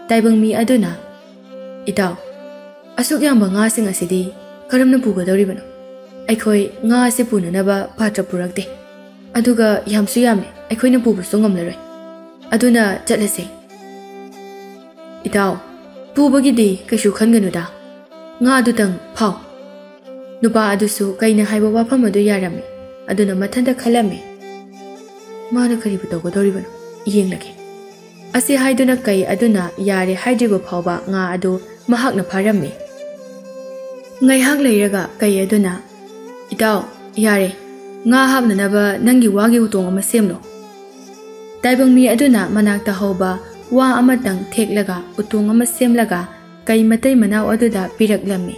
ꯇꯥꯏꯕꯪ ꯃꯤ ꯑꯗꯨꯅ, "ꯏꯇꯥꯎ, ꯑꯁꯨꯛ ꯌꯥꯝꯕ ꯉꯥꯁꯤꯡ ꯑꯁꯤꯗꯤ ꯀꯔꯝꯅ ꯄꯨꯒꯗꯧꯔꯤꯕꯅꯣ? ꯑꯩꯈꯣꯏ ꯉꯥ ꯑꯁꯤ ꯄꯨꯅꯅꯕ ꯄꯥꯇ꯭ꯔ ꯄꯨꯔꯛꯇꯦ꯫ ꯑꯗꯨꯒ ꯌꯥꯝꯁꯨ ꯌꯥꯝꯃꯦ, ꯑꯩꯈꯣꯏꯅ ꯄꯨꯕꯁꯨ ꯉꯝꯂꯔꯣꯏ꯫ ꯑꯗꯨꯅ ꯆꯠꯂꯁꯦ"꯫ "ꯏꯇꯥꯎ, ꯄꯨꯕꯒꯤꯗꯤ ꯀꯩꯁꯨ ꯈꯟꯒꯅꯨꯗ꯫ ꯉꯥꯗꯨꯇꯪ ꯐꯥꯎ"꯫ ꯅꯨꯄꯥ ꯑꯗꯨꯁꯨ ꯀꯩꯅ ꯍꯥꯏꯕ ꯋꯥꯐꯝ ꯑꯗꯨ ꯌꯥꯔꯝꯃꯤ꯫ ꯑꯗꯨꯅ ꯃꯊꯟꯇ ꯈꯜꯂꯝꯃꯤ, "ꯃꯥꯅ ꯀꯔꯤꯕꯨ ꯇꯧꯒꯗꯧꯔꯤꯕꯅꯣ? ꯌꯦꯡꯂꯒꯦ"꯫ ꯑꯁꯤ ꯍꯥꯏꯗꯨꯅ ꯀꯩ ꯑꯗꯨꯅ ꯌꯥꯔꯦ ꯍꯥꯏꯗ꯭ꯔꯤꯕ ꯐꯥꯎꯕ ꯉꯥ ꯑꯗꯨ ꯃꯍꯥꯛꯅ ꯐꯥꯔꯝꯃꯤ꯫ ꯉꯥꯏꯍꯥꯛ ꯂꯩꯔꯒ ꯀꯩ ꯑꯗꯨꯅ, "ꯏꯇꯥꯎ, ꯌꯥꯔꯦ, ꯉꯥ ꯍꯥꯞꯅꯅꯕ ꯅꯪꯒꯤ ꯋꯥꯒꯤ ꯎꯇꯣꯡ ꯑꯃ ꯁꯦꯝꯂꯣ"꯫ ꯇꯥꯏꯕꯪ ꯃꯤ ꯑꯗꯨꯅ ꯃꯅꯥꯛꯇ ꯍꯧꯕ ꯋꯥ ꯑꯃꯇꯪ ꯊꯦꯛꯂꯒ ꯎꯇꯣꯡ ꯑꯃ ꯁꯦꯝꯂꯒ ꯀꯩ ꯃꯇꯩ ꯃꯅꯥꯎ ꯑꯗꯨꯗ ꯄꯤꯔꯛꯂꯝꯃꯤ꯫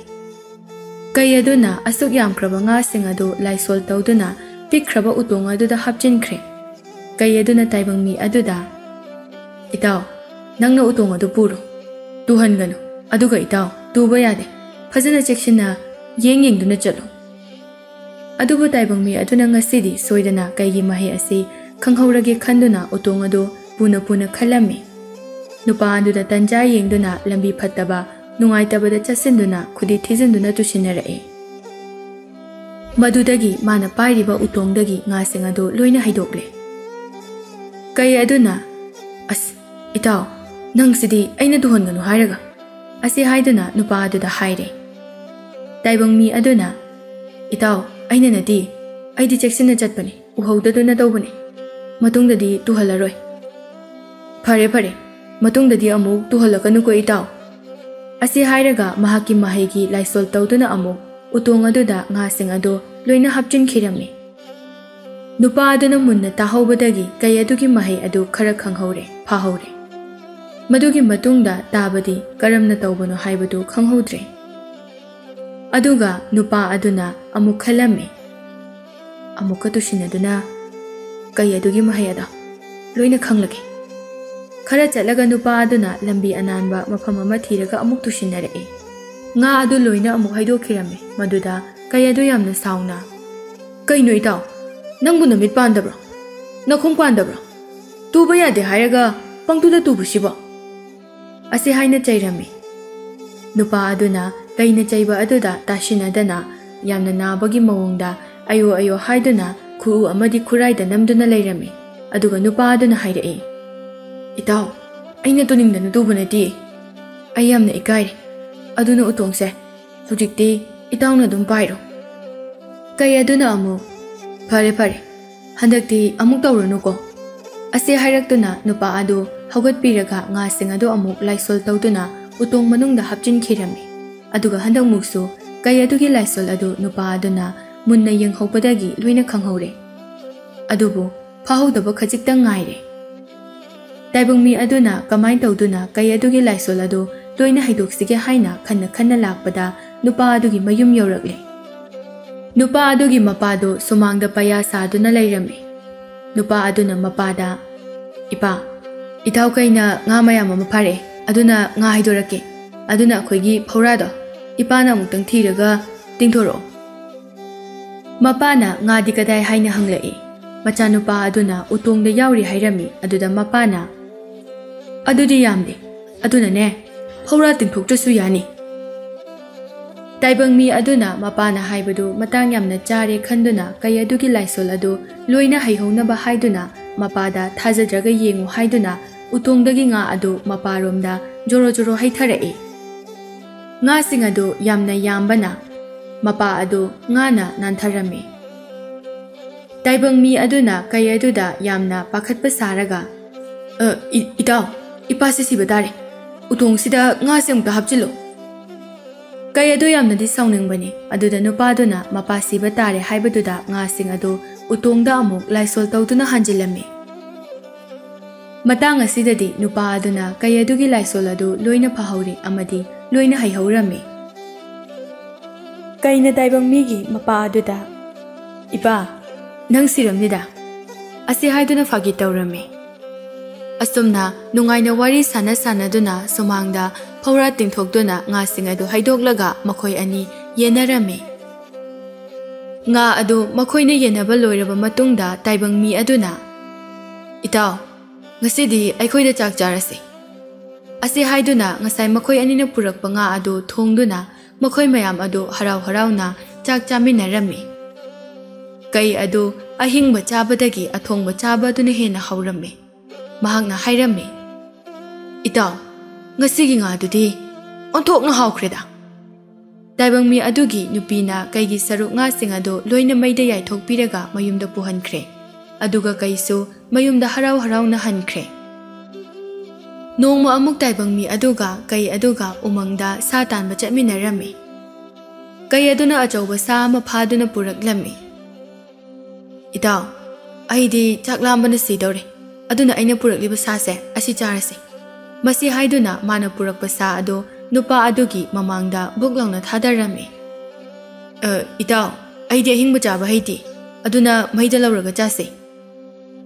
ꯀꯩ ꯑꯗꯨꯅ ꯑꯁꯨꯛ ꯌꯥꯝꯈ꯭ꯔꯕ ꯉꯥꯁꯤꯡ ꯑꯗꯨ ꯂꯥꯏꯁꯣꯜ ꯇꯧꯗꯨꯅ ꯄꯤꯛꯈ꯭ꯔꯕ ꯎꯇꯣꯡ ꯑꯗꯨꯗ ꯍꯥꯞꯆꯤꯟꯈ꯭ꯔꯦ꯫ ꯀꯩ ꯑꯗꯨꯅ ꯇꯥꯏꯕꯪ ꯃꯤ ꯑꯗꯨꯗ, "ꯏꯇꯥꯎ, ꯅꯪꯅ ꯎꯇꯣꯡ ꯑꯗꯨ ꯄꯨꯔꯣ꯫ ꯇꯨꯍꯟꯒꯅꯨ꯫ ꯑꯗꯨꯒ ꯏꯇꯥꯎ, ꯇꯨꯕ ꯌꯥꯗꯦ꯫ ꯐꯖꯅ ꯆꯦꯛꯁꯤꯟꯅ ꯌꯦꯡ ꯌꯦꯡꯗꯨꯅ ꯆꯠꯂꯨ"꯫ ꯑꯗꯨꯕꯨ ꯇꯥꯏꯕꯪ ꯃꯤ ꯑꯗꯨꯅ ꯉꯁꯤꯗꯤ ꯁꯣꯏꯗꯅ ꯀꯩꯒꯤ ꯃꯍꯩ ꯑꯁꯤ ꯈꯪꯍꯧꯔꯒꯦ ꯈꯟꯗꯨꯅ ꯎꯇꯣꯡ ꯑꯗꯨ ꯄꯨꯅ ꯄꯨꯅ ꯈꯜꯂꯝꯃꯤ꯫ ꯅꯨꯄꯥ ꯑꯗꯨꯗ ꯇꯟꯖꯥ ꯌꯦꯡꯗꯨꯅ ꯂꯝꯕꯤ ꯐꯠꯇꯕ, ꯅꯨꯡꯉꯥꯏꯇꯕꯗ ꯆꯠꯁꯤꯟꯗꯨꯅ ꯈꯨꯗꯤ ꯊꯤꯖꯤꯟꯗꯨꯅ ꯇꯨꯁꯤꯟꯅꯔꯛꯏ꯫ ꯃꯗꯨꯗꯒꯤ ꯃꯥꯅ ꯄꯥꯏꯔꯤꯕ ꯎꯇꯣꯡꯗꯒꯤ ꯉꯥꯁꯤꯡ ꯑꯗꯨ ꯂꯣꯏꯅ ꯍꯩꯗꯣꯛꯂꯦ꯫ ꯀꯩ ꯑꯗꯨꯅ, "ꯑꯁ, ꯏꯇꯥꯎ, ꯅꯪꯁꯤꯗꯤ ꯑꯩꯅ ꯇꯨꯍꯟꯒꯅꯨ ꯍꯥꯏꯔꯒ"꯫ ꯑꯁꯤ ꯍꯥꯏꯗꯨꯅ ꯅꯨꯄꯥ ꯑꯗꯨꯗ ꯍꯥꯏꯔꯦ꯫ ꯇꯥꯏꯕꯪ ꯃꯤ ꯑꯗꯨꯅ, "ꯏꯇꯥꯎ, ꯑꯩꯅ ꯅꯠꯇꯦ, ꯑꯩꯗꯤ ꯆꯦꯛꯁꯤꯟꯅ ꯆꯠꯄꯅꯤ, ꯎꯍꯧꯗꯗꯨꯅ ꯇꯧꯕꯅꯤ꯫ ꯃꯇꯨꯡꯗꯗꯤ ꯇꯨꯍꯜꯂꯔꯣꯏ"꯫ "ꯐꯔꯦ, ꯐꯔꯦ, ꯃꯇꯨꯡꯗꯗꯤ ꯑꯃꯨꯛ ꯇꯨꯍꯜꯂꯛꯀꯅꯨꯀꯣ, ꯏꯇꯥꯎ"꯫ ꯑꯁꯤ ꯍꯥꯏꯔꯒ ꯃꯍꯥꯛꯀꯤ ꯃꯍꯩꯒꯤ ꯂꯥꯏꯁꯣꯜ ꯇꯧꯗꯨꯅ ꯑꯃꯨꯛ ꯎꯇꯣꯡ ꯑꯗꯨꯗ ꯉꯥꯁꯤꯡ ꯑꯗꯨ ꯂꯣꯏꯅ ꯍꯥꯞꯆꯤꯟꯈꯤꯔꯝꯃꯤ꯫ ꯅꯨꯄꯥ ꯑꯗꯨꯅ ꯃꯨꯟꯅ ꯇꯥꯍꯧꯕꯗꯒꯤ ꯀꯩ ꯑꯗꯨꯒꯤ ꯃꯍꯩ ꯑꯗꯨ ꯈꯔ ꯈꯪꯍꯧꯔꯦ, ꯐꯥꯍꯧꯔꯦ꯫ ꯃꯗꯨꯒꯤ ꯃꯇꯨꯡꯗ ꯇꯥꯕꯗꯤ ꯀꯔꯝꯅ ꯇꯧꯕꯅꯣ ꯍꯥꯏꯕꯗꯨ ꯈꯪꯍꯧꯗ꯭ꯔꯦ꯫ ꯑꯗꯨꯒ ꯅꯨꯄꯥ ꯑꯗꯨꯅ ꯑꯃꯨꯛ ꯈꯜꯂꯝꯃꯤ, ꯑꯃꯨꯛꯀ ꯇꯨꯁꯤꯟꯅꯗꯨꯅ ꯀꯩ ꯑꯗꯨꯒꯤ ꯃꯍꯩ ꯑꯗꯣ ꯂꯣꯏꯅ ꯈꯪꯂꯒꯦ꯫ ꯈꯔ ꯆꯠꯂꯒ ꯅꯨꯄꯥ ꯑꯗꯨꯅ ꯂꯝꯕꯤ ꯑꯅꯥꯟꯕ ꯃꯐꯝ ꯑꯃ ꯊꯤꯔꯒ ꯑꯃꯨꯛ ꯇꯨꯁꯤꯟꯅꯔꯛꯏ꯫ ꯉꯥ ꯑꯗꯨ ꯂꯣꯏꯅ ꯑꯃꯨꯛ ꯍꯩꯗꯣꯛꯈꯤꯔꯝꯃꯤ꯫ ꯃꯗꯨꯗ ꯀꯩ ꯑꯗꯨ ꯌꯥꯝꯅ ꯁꯥꯎꯅ, "ꯀꯩꯅꯣ ꯏꯇꯥꯎ, ꯅꯪꯕꯨ ꯅꯃꯤꯠ ꯄꯥꯟꯗꯕ꯭ꯔꯣ? ꯅꯈꯣꯡ ꯄꯥꯟꯗꯕ꯭ꯔꯣ? ꯇꯨꯕ ꯌꯥꯗꯦ ꯍꯥꯏꯔꯒ ꯄꯪꯇꯨꯗ ꯇꯨꯕꯁꯤꯕꯣ?" ꯑꯁꯤ ꯍꯥꯏꯅ ꯆꯩꯔꯝꯃꯤ꯫ ꯅꯨꯄꯥ ꯑꯗꯨꯅ ꯀꯩꯅ ꯆꯩꯕ ꯑꯗꯨꯗ ꯇꯥꯁꯤꯟꯅꯗꯅ ꯌꯥꯝꯅ ꯅꯥꯕꯒꯤ ꯃꯑꯣꯡꯗ "ꯑꯌꯣ ꯑꯌꯣ" ꯍꯥꯏꯗꯨꯅ ꯈꯨꯎ ꯑꯃꯗꯤ ꯈꯨꯔꯥꯏꯗ ꯅꯝꯗꯨꯅ ꯂꯩꯔꯝꯃꯤ꯫ ꯑꯗꯨꯒ ꯅꯨꯄꯥ ꯑꯗꯨꯅ ꯍꯥꯏꯔꯛꯏ, "ꯏꯇꯥꯎ, ꯑꯩꯅ ꯇꯨꯅꯤꯡꯗꯅ ꯇꯨꯕ ꯅꯠꯇꯦ꯫ ꯑꯩ ꯌꯥꯝꯅ ꯏꯀꯥꯏꯔꯦ꯫ ꯑꯗꯨꯅ ꯎꯇꯣꯡꯁꯦ ꯍꯧꯖꯤꯛꯇꯤ ꯏꯇꯥꯎꯅ ꯑꯗꯨꯝ ꯄꯥꯏꯔꯣ꯫" ꯀꯩ ꯑꯗꯨꯅ ꯑꯃꯨꯛ, "ꯐꯔꯦ ꯐꯔꯦ, ꯍꯟꯗꯛꯇꯤ ꯑꯃꯨꯛ ꯇꯧꯔꯨꯅꯨꯀꯣ" ꯑꯁꯤ ꯍꯥꯏꯔꯛꯇꯨꯅ ꯅꯨꯄꯥ ꯑꯗꯨ ꯍꯧꯒꯠꯄꯤꯔꯒ ꯉꯥꯁꯤꯡ ꯑꯗꯨ ꯑꯃꯨꯛ ꯂꯥꯏꯁꯣꯜ ꯇꯧꯗꯨꯅ ꯎꯇꯣꯡ ꯃꯅꯨꯡꯗ ꯍꯥꯞꯆꯤꯟꯈꯤꯔꯝꯃꯤ꯫ ꯑꯗꯨꯒ ꯍꯟꯗꯛꯃꯨꯛꯁꯨ ꯀꯩ ꯑꯗꯨꯒꯤ ꯂꯥꯏꯁꯣꯜ ꯑꯗꯨ ꯅꯨꯄꯥ ꯑꯗꯨꯅ ꯃꯨꯟꯅ ꯌꯦꯡꯍꯧꯕꯗꯒꯤ ꯂꯣꯏꯅ ꯈꯪꯍꯧꯔꯦ꯫ ꯑꯗꯨꯕꯨ ꯐꯥꯍꯧꯗꯕ ꯈꯖꯤꯛꯇꯪ ꯉꯥꯏꯔꯦ꯫ ꯇꯥꯏꯕꯪ ꯃꯤ ꯑꯗꯨꯅ ꯀꯃꯥꯏꯅ ꯇꯧꯗꯨꯅ ꯀꯩ ꯑꯗꯨꯒꯤ ꯂꯥꯏꯁꯣꯜ ꯑꯗꯨ ꯂꯣꯏꯅ ꯍꯩꯗꯣꯛꯁꯤꯒꯦ ꯍꯥꯏꯅ ꯈꯟꯅ ꯈꯟꯅ ꯂꯥꯛꯄꯗ ꯅꯨꯄꯥ ꯑꯗꯨꯒꯤ ꯃꯌꯨꯝ ꯌꯧꯔꯛꯂꯦ꯫ ꯅꯨꯄꯥ ꯑꯗꯨꯒꯤ ꯃꯄꯥꯗꯨ ꯁꯨꯃꯥꯡꯗ ꯄꯩꯌꯥ ꯁꯥꯗꯨꯅ ꯂꯩꯔꯝꯃꯤ꯫ ꯅꯨꯄꯥ ꯑꯗꯨꯅ ꯃꯄꯥꯗ, "ꯏꯄꯥ, ꯏꯇꯥꯎ ꯀꯩꯅ ꯉꯥ ꯃꯌꯥꯝ ꯑꯃ ꯐꯥꯔꯛꯑꯦ, ꯑꯗꯨꯅ ꯉꯥ ꯍꯩꯗꯣꯔꯛꯀꯦ꯫ ꯑꯗꯨꯅ ꯑꯩꯈꯣꯏꯒꯤ ꯐꯧꯔꯥꯗꯣ ꯏꯄꯥꯅ ꯑꯃꯨꯛꯇꯪ ꯊꯤꯔꯒ ꯇꯤꯡꯊꯣꯔꯛꯑꯣ꯫" ꯃꯄꯥꯅ ꯉꯥꯗꯤ ꯀꯗꯥꯏ ꯍꯥꯏꯅ ꯍꯪꯂꯛꯏ꯫ ꯃꯆꯥꯅꯨꯄꯥ ꯑꯗꯨꯅ ꯎꯇꯣꯡꯗ ꯌꯥꯎꯔꯤ ꯍꯥꯏꯔꯝꯃꯤ꯫ ꯑꯗꯨꯗ ꯃꯄꯥꯅ, "ꯑꯗꯨꯗꯤ ꯌꯥꯝꯗꯦ, ꯑꯗꯨꯅꯅꯦ, ꯐꯧꯔꯥ ꯇꯤꯡꯊꯣꯛꯇ꯭ꯔꯁꯨ ꯌꯥꯅꯤ꯫" ꯇꯥꯏꯕꯪ ꯃꯤ ꯑꯗꯨꯅ ꯃꯄꯥꯅ ꯍꯥꯏꯕꯗꯨ ꯃꯇꯥꯡ ꯌꯥꯝꯅ ꯆꯥꯔꯦ ꯈꯟꯗꯨꯅ ꯀꯩ ꯑꯗꯨꯒꯤ ꯂꯥꯏꯁꯣꯜ ꯑꯗꯨ ꯂꯣꯏꯅ ꯍꯩꯍꯧꯅꯕ ꯍꯥꯏꯗꯨꯅ ꯃꯄꯥꯗ ꯊꯥꯖꯗ꯭ꯔꯒ ꯌꯦꯡꯉꯨ ꯍꯥꯏꯗꯨꯅ ꯎꯇꯣꯡꯗꯒꯤ ꯉꯥ ꯑꯗꯨ ꯃꯄꯥꯔꯣꯝꯗ ꯖꯣꯔꯣ ꯖꯣꯔꯣ ꯍꯩꯊꯔꯛꯏ꯫ ꯉꯥꯁꯤꯡ ꯑꯗꯨ ꯌꯥꯝꯅ ꯌꯥꯝꯕꯅ ꯃꯄꯥ ꯑꯗꯨ ꯉꯥꯅ ꯅꯥꯟꯊꯔꯝꯃꯤ꯫ ꯇꯥꯏꯕꯪ ꯃꯤ ꯑꯗꯨꯅ ꯀꯩ ꯑꯗꯨꯗ ꯌꯥꯝꯅ ꯄꯥꯈꯠꯄ ꯁꯥꯔꯒ, "ꯑ, ꯏ-, ꯏꯇꯥꯎ, ꯏꯄꯥꯁꯤ ꯁꯤꯕ ꯇꯥꯔꯦ꯫ ꯎꯇꯣꯡꯁꯤꯗ ꯉꯥꯁꯦ ꯑꯃꯨꯛꯇ ꯍꯥꯞꯆꯤꯜꯂꯨ꯫" ꯀꯩ ꯑꯗꯨ ꯌꯥꯝꯅꯗꯤ ꯁꯥꯎꯅꯤꯡꯕꯅꯤ꯫ ꯑꯗꯨꯗ ꯅꯨꯄꯥꯗꯨꯅ ꯃꯄꯥ ꯁꯤꯕ ꯇꯥꯔꯦ ꯍꯥꯏꯕꯗꯨꯗ ꯉꯥꯁꯤꯡ ꯑꯗꯨ ꯎꯇꯣꯡꯗ ꯑꯃꯨꯛ ꯂꯥꯏꯁꯣꯜ ꯇꯧꯗꯨꯅ ꯍꯟꯖꯤꯜꯂꯝꯃꯤ꯫ ꯃꯇꯥꯡ ꯑꯁꯤꯗꯗꯤ ꯅꯨꯄꯥ ꯑꯗꯨꯅ ꯀꯩ ꯑꯗꯨꯒꯤ ꯂꯥꯏꯁꯣꯜ ꯑꯗꯨ ꯂꯣꯏꯅ ꯐꯍꯧꯔꯤ ꯑꯃꯗꯤ ꯂꯣꯏꯅ ꯍꯩꯍꯧꯔꯝꯃꯤ꯫ ꯀꯩꯅ ꯇꯥꯏꯕꯪ ꯃꯤꯒꯤ ꯃꯄꯥ ꯑꯗꯨꯗ, "ꯏꯄꯥ, ꯅꯪ ꯁꯤꯔꯝꯅꯤꯗ" ꯑꯁꯤ ꯍꯥꯏꯗꯨꯅ ꯐꯥꯒꯤ ꯇꯧꯔꯝꯃꯤ꯫ ꯑꯁꯨꯝꯅ ꯅꯨꯡꯉꯥꯏꯅ ꯋꯥꯔꯤ ꯁꯥꯟꯅ ꯁꯥꯟꯅꯗꯨꯅ ꯁꯨꯃꯥꯡꯗ ꯐꯧꯔꯥ ꯇꯤꯡꯊꯣꯛꯇꯨꯅ ꯉꯥꯁꯤꯡ ꯑꯗꯨ ꯍꯩꯗꯣꯛꯂꯒ ꯃꯈꯣꯏ ꯑꯅꯤ ꯌꯦꯟꯅꯔꯝꯃꯤ꯫ ꯉꯥ ꯑꯗꯨ ꯃꯈꯣꯏꯅ ꯌꯦꯟꯅꯕ ꯂꯣꯏꯔꯕ ꯃꯇꯨꯡꯗ ꯇꯥꯏꯕꯪ ꯃꯤ ꯑꯗꯨꯅ, "ꯏꯇꯥꯎ, ꯉꯁꯤꯗꯤ ꯑꯩꯈꯣꯏꯗ ꯆꯥꯛ ꯆꯥꯔꯁꯤ" ꯑꯁꯤ ꯍꯥꯏꯗꯨꯅ ꯉꯁꯥꯏ ꯃꯈꯣꯏ ꯑꯅꯤꯅ ꯄꯨꯔꯛꯄ ꯉꯥ ꯑꯗꯨ ꯊꯣꯡꯗꯨꯅ ꯃꯈꯣꯏ ꯃꯌꯥꯝ ꯑꯗꯨ ꯍꯔꯥꯎ ꯍꯔꯥꯎꯅ ꯆꯥꯛ ꯆꯥꯃꯤꯟꯅꯔꯝꯃꯤ꯫ ꯀꯩ ꯑꯗꯨ ꯑꯍꯤꯡꯕ ꯆꯥꯕꯗꯒꯤ ꯑꯊꯣꯡꯕ ꯆꯥꯕ ꯑꯗꯨꯅ ꯍꯦꯟꯅ ꯍꯥꯎꯔꯝꯃꯤ꯫ ꯃꯍꯥꯛꯅ ꯍꯥꯏꯔꯝꯃꯤ, "ꯏꯇꯥꯎ, ꯉꯁꯤꯒꯤ ꯉꯥꯗꯨꯗꯤ ꯑꯣꯟꯊꯣꯛꯅ ꯍꯥꯎꯈ꯭ꯔꯦꯗ!" ꯇꯥꯏꯕꯪ ꯃꯤ ꯑꯗꯨꯒꯤ ꯅꯨꯄꯤꯅ ꯀꯩꯒꯤ ꯁꯔꯨꯛ ꯉꯥꯁꯤꯡ ꯑꯗꯨ ꯂꯣꯏꯅ ꯃꯩꯗ ꯌꯥꯏꯊꯣꯛꯄꯤꯔꯒ ꯃꯌꯨꯝꯗ ꯄꯨꯍꯟꯈ꯭ꯔꯦ꯫ ꯑꯗꯨꯒ ꯀꯩꯁꯨ ꯃꯌꯨꯝꯗ ꯍꯔꯥꯎ ꯍꯔꯥꯎꯅ ꯍꯟꯈ꯭ꯔꯦ꯫ ꯅꯣꯡꯃ ꯑꯃꯨꯛ ꯇꯥꯏꯕꯪ ꯃꯤ ꯑꯗꯨꯒ ꯀꯩ ꯑꯗꯨꯒ ꯎꯃꯪꯗ ꯁꯥ ꯇꯥꯟꯕ ꯆꯠꯃꯤꯟꯅꯔꯝꯃꯤ꯫ ꯀꯩ ꯑꯗꯨꯅ ꯑꯆꯧꯕ ꯁꯥ ꯑꯃ ꯐꯥꯗꯨꯅ ꯄꯨꯔꯛꯂꯝꯃꯤ꯫ "ꯏꯇꯥꯎ, ꯑꯩꯗꯤ ꯆꯥꯛ ꯂꯥꯝꯕꯅ ꯁꯤꯗꯧꯔꯦ, ꯑꯗꯨꯅ ꯑꯩꯅ ꯄꯨꯔꯛꯂꯤꯕ ꯁꯥꯁꯦ ꯑꯁꯤ ꯆꯥꯔꯁꯤ"꯫ ꯃꯁꯤ ꯍꯥꯏꯗꯨꯅ ꯃꯥꯅ ꯄꯨꯔꯛꯄ ꯁꯥ ꯑꯗꯨ ꯅꯨꯄꯥ ꯑꯗꯨꯒꯤ ꯃꯃꯥꯡꯗ ꯕꯨꯛ ꯂꯥꯎꯅ ꯊꯥꯗꯔꯝꯃꯤ꯫ "ꯑ, ꯏꯇꯥꯎ, ꯑꯩꯗꯤ ꯑꯍꯤꯡꯕ ꯆꯥꯕ ꯍꯩꯇꯦ, ꯑꯗꯨꯅ ꯃꯩꯗ ꯂꯧꯔꯒ ꯆꯥꯁꯤ"꯫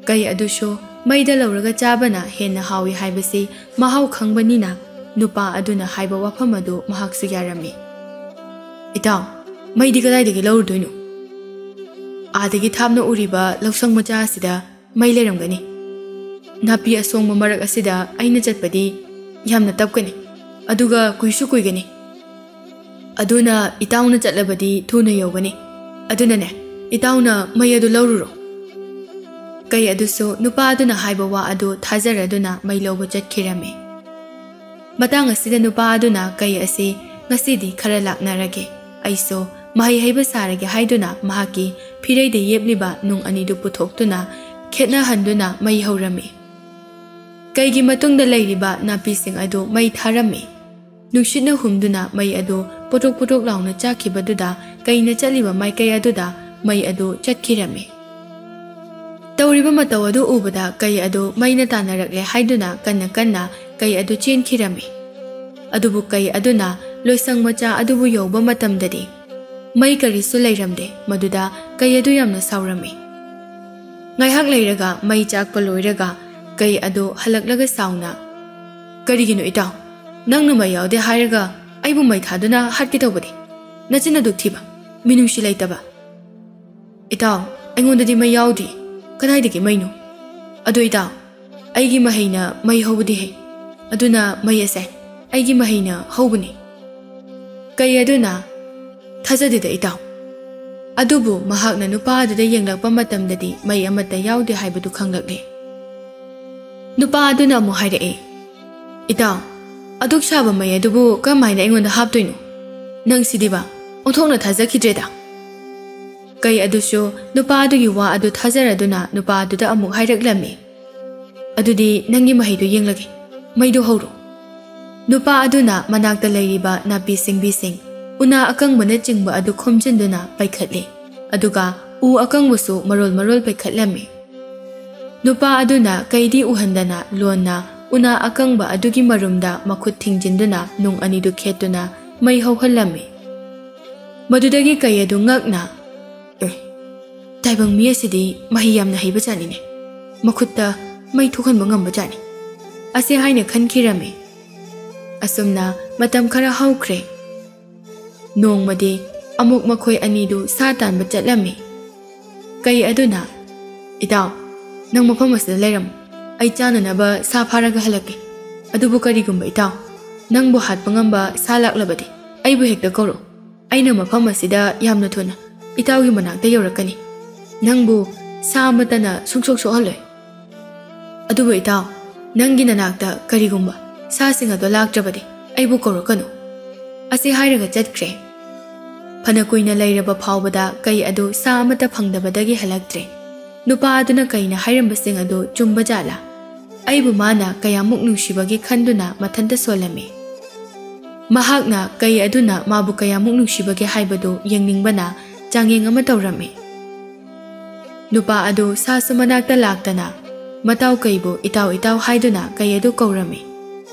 ꯀꯩ ꯑꯗꯨꯁꯨ ꯃꯩꯗ ꯂꯧꯔꯒ ꯆꯥꯕꯅ ꯍꯦꯟꯅ ꯍꯥꯎꯏ ꯍꯥꯏꯕꯁꯤ ꯃꯍꯥꯎ ꯈꯪꯕꯅꯤꯅ ꯅꯨꯄꯥ ꯑꯗꯨꯅ ꯍꯥꯏꯕ ꯋꯥꯐꯝ ꯑꯗꯨ ꯃꯍꯥꯛꯁꯨ ꯌꯥꯔꯝꯃꯤ꯫ "ꯏꯇꯥꯎ, ꯃꯩꯗꯤ ꯀꯗꯥꯏꯗꯒꯤ ꯂꯧꯔꯨꯗꯣꯏꯅꯣ? ꯑꯥꯗꯒꯤ ꯊꯥꯞꯅ ꯎꯔꯤꯕ ꯂꯧꯁꯪ ꯃꯆꯥ ꯑꯁꯤꯗ ꯃꯩ ꯂꯩꯔꯝꯒꯅꯤ꯫ ꯅꯥꯄꯤ ꯑꯁꯣꯡꯕ ꯃꯔꯛ ꯑꯁꯤꯗ ꯑꯩꯅ ꯆꯠꯄꯗꯤ ꯌꯥꯝꯅ ꯇꯞꯀꯅꯤ, ꯑꯗꯨꯒ ꯀꯨꯏꯁꯨ ꯀꯨꯏꯒꯅꯤ꯫ ꯑꯗꯨꯅ ꯏꯇꯥꯎꯅ ꯆꯠꯂꯕꯗꯤ ꯊꯨꯅ ꯌꯧꯒꯅꯤ꯫ ꯑꯗꯨꯅꯅꯦ, ꯏꯇꯥꯎꯅ ꯃꯩ ꯑꯗꯨ ꯂꯧꯔꯨꯔꯣ"꯫ ꯀꯩ ꯑꯗꯨꯁꯨ ꯅꯨꯄꯥ ꯑꯗꯨꯅ ꯍꯥꯏꯕ ꯋꯥ ꯑꯗꯨ ꯊꯥꯖꯔꯗꯨꯅ ꯃꯩ ꯂꯧꯕ ꯆꯠꯈꯤꯔꯝꯃꯤ꯫ ꯃꯇꯥꯡ ꯑꯁꯤꯗ ꯅꯨꯄꯥ ꯑꯗꯨꯅ ꯀꯩ ꯑꯁꯤ ꯉꯁꯤꯗꯤ ꯈꯔ ꯂꯥꯛꯅꯔꯒꯦ, ꯑꯩꯁꯨ ꯃꯍꯩ ꯍꯩꯕ ꯁꯥꯔꯒꯦ ꯍꯥꯏꯗꯨꯅ ꯃꯍꯥꯛꯀꯤ ꯐꯤꯔꯩꯗ ꯌꯦꯞꯂꯤꯕ ꯅꯨꯡ ꯑꯅꯤꯗꯨ ꯄꯨꯊꯣꯛꯇꯨꯅ ꯈꯦꯠꯅꯍꯟꯗꯨꯅ ꯃꯩ ꯍꯧꯔꯝꯃꯤ꯫ ꯀꯩꯒꯤ ꯃꯇꯨꯡꯗ ꯂꯩꯔꯤꯕ ꯅꯥꯄꯤꯁꯤꯡ ꯑꯗꯨ ꯃꯩ ꯊꯥꯔꯝꯃꯤ꯫ ꯅꯨꯡꯁꯤꯠꯅ ꯍꯨꯝꯗꯨꯅ ꯃꯩ ꯑꯗꯨ ꯄꯣꯇ꯭ꯔꯣꯛ ꯄꯣꯇ꯭ꯔꯣꯛ ꯂꯥꯎꯅ ꯆꯥꯛꯈꯤꯕꯗꯨꯗ ꯀꯩꯅ ꯆꯠꯂꯤꯕ ꯃꯥꯏꯀꯩ ꯑꯗꯨꯗ ꯃꯩ ꯑꯗꯨ ꯆꯠꯈꯤꯔꯝꯃꯤ꯫ ꯇꯧꯔꯤꯕ ꯃꯇꯧ ꯑꯗꯨ ꯎꯕꯗ ꯀꯩ ꯑꯗꯨ ꯃꯩꯅ ꯇꯥꯟꯅꯔꯛꯂꯦ ꯍꯥꯏꯗꯨꯅ ꯀꯟꯅ ꯀꯟꯅ ꯀꯩ ꯑꯗꯨ ꯆꯦꯟꯈꯤꯔꯝꯃꯤ꯫ ꯑꯗꯨꯕꯨ ꯀꯩ ꯑꯗꯨꯅ ꯂꯣꯏꯁꯪ ꯃꯆꯥ ꯑꯗꯨꯕꯨ ꯌꯧꯕ ꯃꯇꯝꯗꯗꯤ ꯃꯩ ꯀꯔꯤꯁꯨ ꯂꯩꯔꯝꯗꯦ꯫ ꯃꯗꯨꯗ ꯀꯩ ꯑꯗꯨ ꯌꯥꯝꯅ ꯁꯥꯎꯔꯝꯃꯤ꯫ ꯉꯥꯏꯍꯥꯛ ꯂꯩꯔꯒ ꯃꯩ ꯆꯥꯛꯄ ꯂꯣꯏꯔꯒ ꯀꯩ ꯑꯗꯨ ꯍꯜꯂꯛꯂꯒ ꯁꯥꯎꯅ, "ꯀꯔꯤꯒꯤꯅꯣ ꯏꯇꯥꯎ? ꯅꯪꯅ ꯃꯩ ꯌꯥꯎꯗꯦ ꯍꯥꯏꯔꯒ ꯑꯩꯕꯨ ꯃꯩ ꯊꯥꯗꯨꯅ ꯍꯥꯠꯀꯦ ꯇꯧꯕꯗꯤ? ꯅꯆꯤꯟ ꯑꯗꯨꯛ ꯊꯤꯕ, ꯃꯤꯅꯨꯡꯁꯤ ꯂꯩꯇꯕ!" "ꯏꯇꯥꯎ, ꯑꯩꯉꯣꯟꯗꯗꯤ ꯃꯩ ꯌꯥꯎꯗꯦ꯫ ꯀꯗꯥꯏꯗꯒꯤ ꯃꯩꯅꯣ? ꯑꯗꯣ ꯏꯇꯥꯎ, ꯑꯩꯒꯤ ꯃꯍꯩꯅ ꯃꯩ ꯍꯧꯕꯗꯤ ꯍꯩ꯫ ꯑꯗꯨꯅ ꯃꯩ ꯑꯁꯦ ꯑꯩꯒꯤ ꯃꯍꯩꯅ ꯍꯧꯕꯅꯤ꯫" ꯀꯩ ꯑꯗꯨꯅ, "ꯊꯥꯖꯗꯦꯗ ꯏꯇꯥꯎ꯫" ꯑꯗꯨꯕꯨ ꯃꯍꯥꯛꯅ ꯅꯨꯄꯥ ꯑꯗꯨꯗ ꯌꯦꯡꯂꯛꯄ ꯃꯇꯝꯗꯗꯤ ꯃꯩ ꯑꯃꯠꯇ ꯌꯥꯎꯗꯦ ꯍꯥꯏꯕꯗꯨ ꯈꯪꯂꯛꯂꯦ꯫ ꯅꯨꯄꯥ ꯑꯗꯨꯅ ꯑꯃꯨꯛ ꯍꯥꯏꯔꯛꯑꯦ, "ꯏꯇꯥꯎ, ꯑꯗꯨꯛ ꯁꯥꯕ ꯃꯩ ꯑꯗꯨꯕꯨ ꯀꯔꯝꯍꯥꯏꯅ ꯑꯩꯉꯣꯟꯗ ꯍꯥꯞꯇꯣꯏꯅꯣ? ꯅꯪ ꯁꯤꯗꯤꯕ ꯑꯣꯟꯊꯣꯛꯅ ꯊꯥꯖꯈꯤꯗ꯭ꯔꯦꯗ!" ꯀꯩ ꯑꯗꯨꯁꯨ ꯅꯨꯄꯥ ꯑꯗꯨꯒꯤ ꯋꯥ ꯑꯗꯨ ꯊꯥꯖꯔꯗꯨꯅ ꯅꯨꯄꯥ ꯑꯗꯨꯗ ꯑꯃꯨꯛ ꯍꯥꯏꯔꯛꯂꯝꯃꯤ, "ꯑꯗꯨꯗꯤ ꯅꯪꯒꯤ ꯃꯍꯩꯗꯨ ꯌꯦꯡꯂꯒꯦ꯫ ꯃꯩꯗꯨ ꯍꯧꯔꯣ꯫" ꯅꯨꯄꯥ ꯑꯗꯨꯅ ꯃꯅꯥꯛꯇ ꯂꯩꯔꯤꯕ ꯅꯥꯄꯤ ꯁꯤꯡꯕꯤꯁꯤꯡ, ꯎꯅꯥ ꯑꯀꯪꯕꯅꯆꯤꯡꯕ ꯑꯗꯨ ꯈꯣꯝꯖꯤꯟꯗꯨꯅ ꯄꯩꯈꯠꯂꯤ꯫ ꯑꯗꯨꯒ ꯎ ꯑꯀꯪꯕꯁꯨ ꯃꯔꯣꯜ ꯃꯔꯣꯜ ꯄꯩꯈꯠꯂꯝꯃꯤ꯫ ꯅꯨꯄꯥ ꯑꯗꯨꯅ ꯀꯩꯗꯤ ꯎꯍꯟꯗꯅ ꯂꯣꯟꯅ ꯎꯅꯥ ꯑꯀꯪꯕ ꯑꯗꯨꯒꯤ ꯃꯔꯨꯝꯗ ꯃꯈꯨꯠ ꯊꯤꯡꯖꯤꯟꯗꯨꯅ ꯅꯨꯡ ꯑꯅꯤꯗꯨ ꯈꯦꯠꯇꯨꯅ ꯃꯩ ꯍꯧꯍꯜꯂꯝꯃꯤ꯫ ꯃꯗꯨꯗꯒꯤ ꯀꯩ ꯑꯗꯨ ꯉꯛꯅ, "ꯑꯦ, ꯇꯥꯏꯕꯪ ꯃꯤ ꯑꯁꯤꯗꯤ ꯃꯍꯩ ꯌꯥꯝꯅ ꯍꯩꯕ ꯖꯥꯠꯅꯤꯅꯦ꯫ ꯃꯈꯨꯠꯇ ꯃꯩ ꯊꯣꯛꯍꯟꯕ ꯉꯝꯕ ꯖꯥꯠꯅꯤ" ꯑꯁꯤ ꯍꯥꯏꯅ ꯈꯟꯈꯤꯔꯝꯃꯤ꯫ ꯑꯁꯨꯝꯅ ꯃꯇꯝ ꯈꯔ ꯍꯧꯈ꯭ꯔꯦ꯫ ꯅꯣꯡꯃꯗꯤ ꯑꯃꯨꯛ ꯃꯈꯣꯏ ꯑꯅꯤꯗꯨ ꯁꯥ ꯇꯥꯟꯕ ꯆꯠꯂꯝꯃꯤ꯫ ꯀꯩ ꯑꯗꯨꯅ, "ꯏꯇꯥꯎ, ꯅꯪ ꯃꯐꯝ ꯑꯁꯤꯗ ꯂꯩꯔꯝꯃꯨ꯫ ꯑꯩ ꯆꯥꯅꯅꯕ ꯁꯥ ꯐꯥꯔꯒ ꯍꯜꯂꯛꯀꯦ꯫ ꯑꯗꯨꯕꯨ ꯀꯔꯤꯒꯨꯝꯕ ꯏꯇꯥꯎ, ꯅꯪꯕꯨ ꯍꯥꯠꯄ ꯉꯝꯕ ꯁꯥ ꯂꯥꯛꯂꯕꯗꯤ ꯑꯩꯕꯨ ꯍꯦꯛꯇ ꯀꯧꯔꯛꯎ꯫ ꯑꯩꯅ ꯃꯐꯝ ꯑꯁꯤꯗ ꯌꯥꯝꯅ ꯊꯨꯅ ꯏꯇꯥꯎꯒꯤ ꯃꯅꯥꯛꯇ ꯌꯧꯔꯛꯀꯅꯤ꯫ ꯅꯪꯕꯨ ꯁꯥ ꯑꯃꯠꯇꯅ ꯁꯨꯡꯁꯣꯛ ꯁꯣꯛꯍꯜꯂꯣꯏ꯫ ꯑꯗꯨꯕꯨ ꯏꯇꯥꯎ, ꯅꯪꯒꯤ ꯅꯅꯥꯛꯇ ꯀꯔꯤꯒꯨꯝꯕ ꯁꯥꯁꯤꯡ ꯑꯗꯣ ꯂꯥꯛꯇ꯭ꯔꯕꯗꯤ ꯑꯩꯕꯨ ꯀꯧꯔꯛꯀꯅꯨ" ꯑꯁꯤ ꯍꯥꯏꯔꯒ ꯆꯠꯈ꯭ꯔꯦ꯫ ꯐꯅ ꯀꯨꯏꯅ ꯂꯩꯔꯕ ꯐꯥꯎꯕꯗ ꯀꯩ ꯑꯗꯨ ꯁꯥ ꯑꯃꯠꯇ ꯐꯪꯗꯕꯗꯒꯤ ꯍꯜꯂꯛꯇ꯭ꯔꯦ꯫ ꯅꯨꯄꯥ ꯑꯗꯨꯅ ꯀꯩꯅ ꯍꯥꯏꯔꯝꯕꯁꯤꯡ ꯑꯗꯨ ꯆꯨꯝꯕ ꯖꯥꯠꯂꯥ? ꯑꯩꯕꯨ ꯃꯥꯅ ꯀꯌꯥꯃꯨꯛ ꯅꯨꯡꯁꯤꯕꯒꯦ ꯈꯟꯗꯨꯅ ꯃꯊꯟꯇ ꯁꯣꯜꯂꯝꯃꯤ꯫ ꯃꯍꯥꯛꯅ ꯀꯩ ꯑꯗꯨꯅ ꯃꯥꯕꯨ ꯀꯌꯥꯃꯨꯛ ꯅꯨꯡꯁꯤꯕꯒꯦ ꯍꯥꯏꯕꯗꯨ ꯌꯦꯡꯅꯤꯡꯕꯅ ꯆꯥꯡꯌꯦꯡ ꯑꯃ ꯇꯧꯔꯝꯃꯤ꯫ ꯅꯨꯄꯥ ꯑꯗꯨ ꯁꯥꯁꯨ ꯃꯅꯥꯛꯇ ꯂꯥꯛꯇꯅ ꯃꯇꯥꯎ ꯀꯩꯕꯨ "ꯏꯇꯥꯎ, ꯏꯇꯥꯎ" ꯍꯥꯏꯗꯨꯅ ꯀꯩ ꯑꯗꯨ ꯀꯧꯔꯝꯃꯤ꯫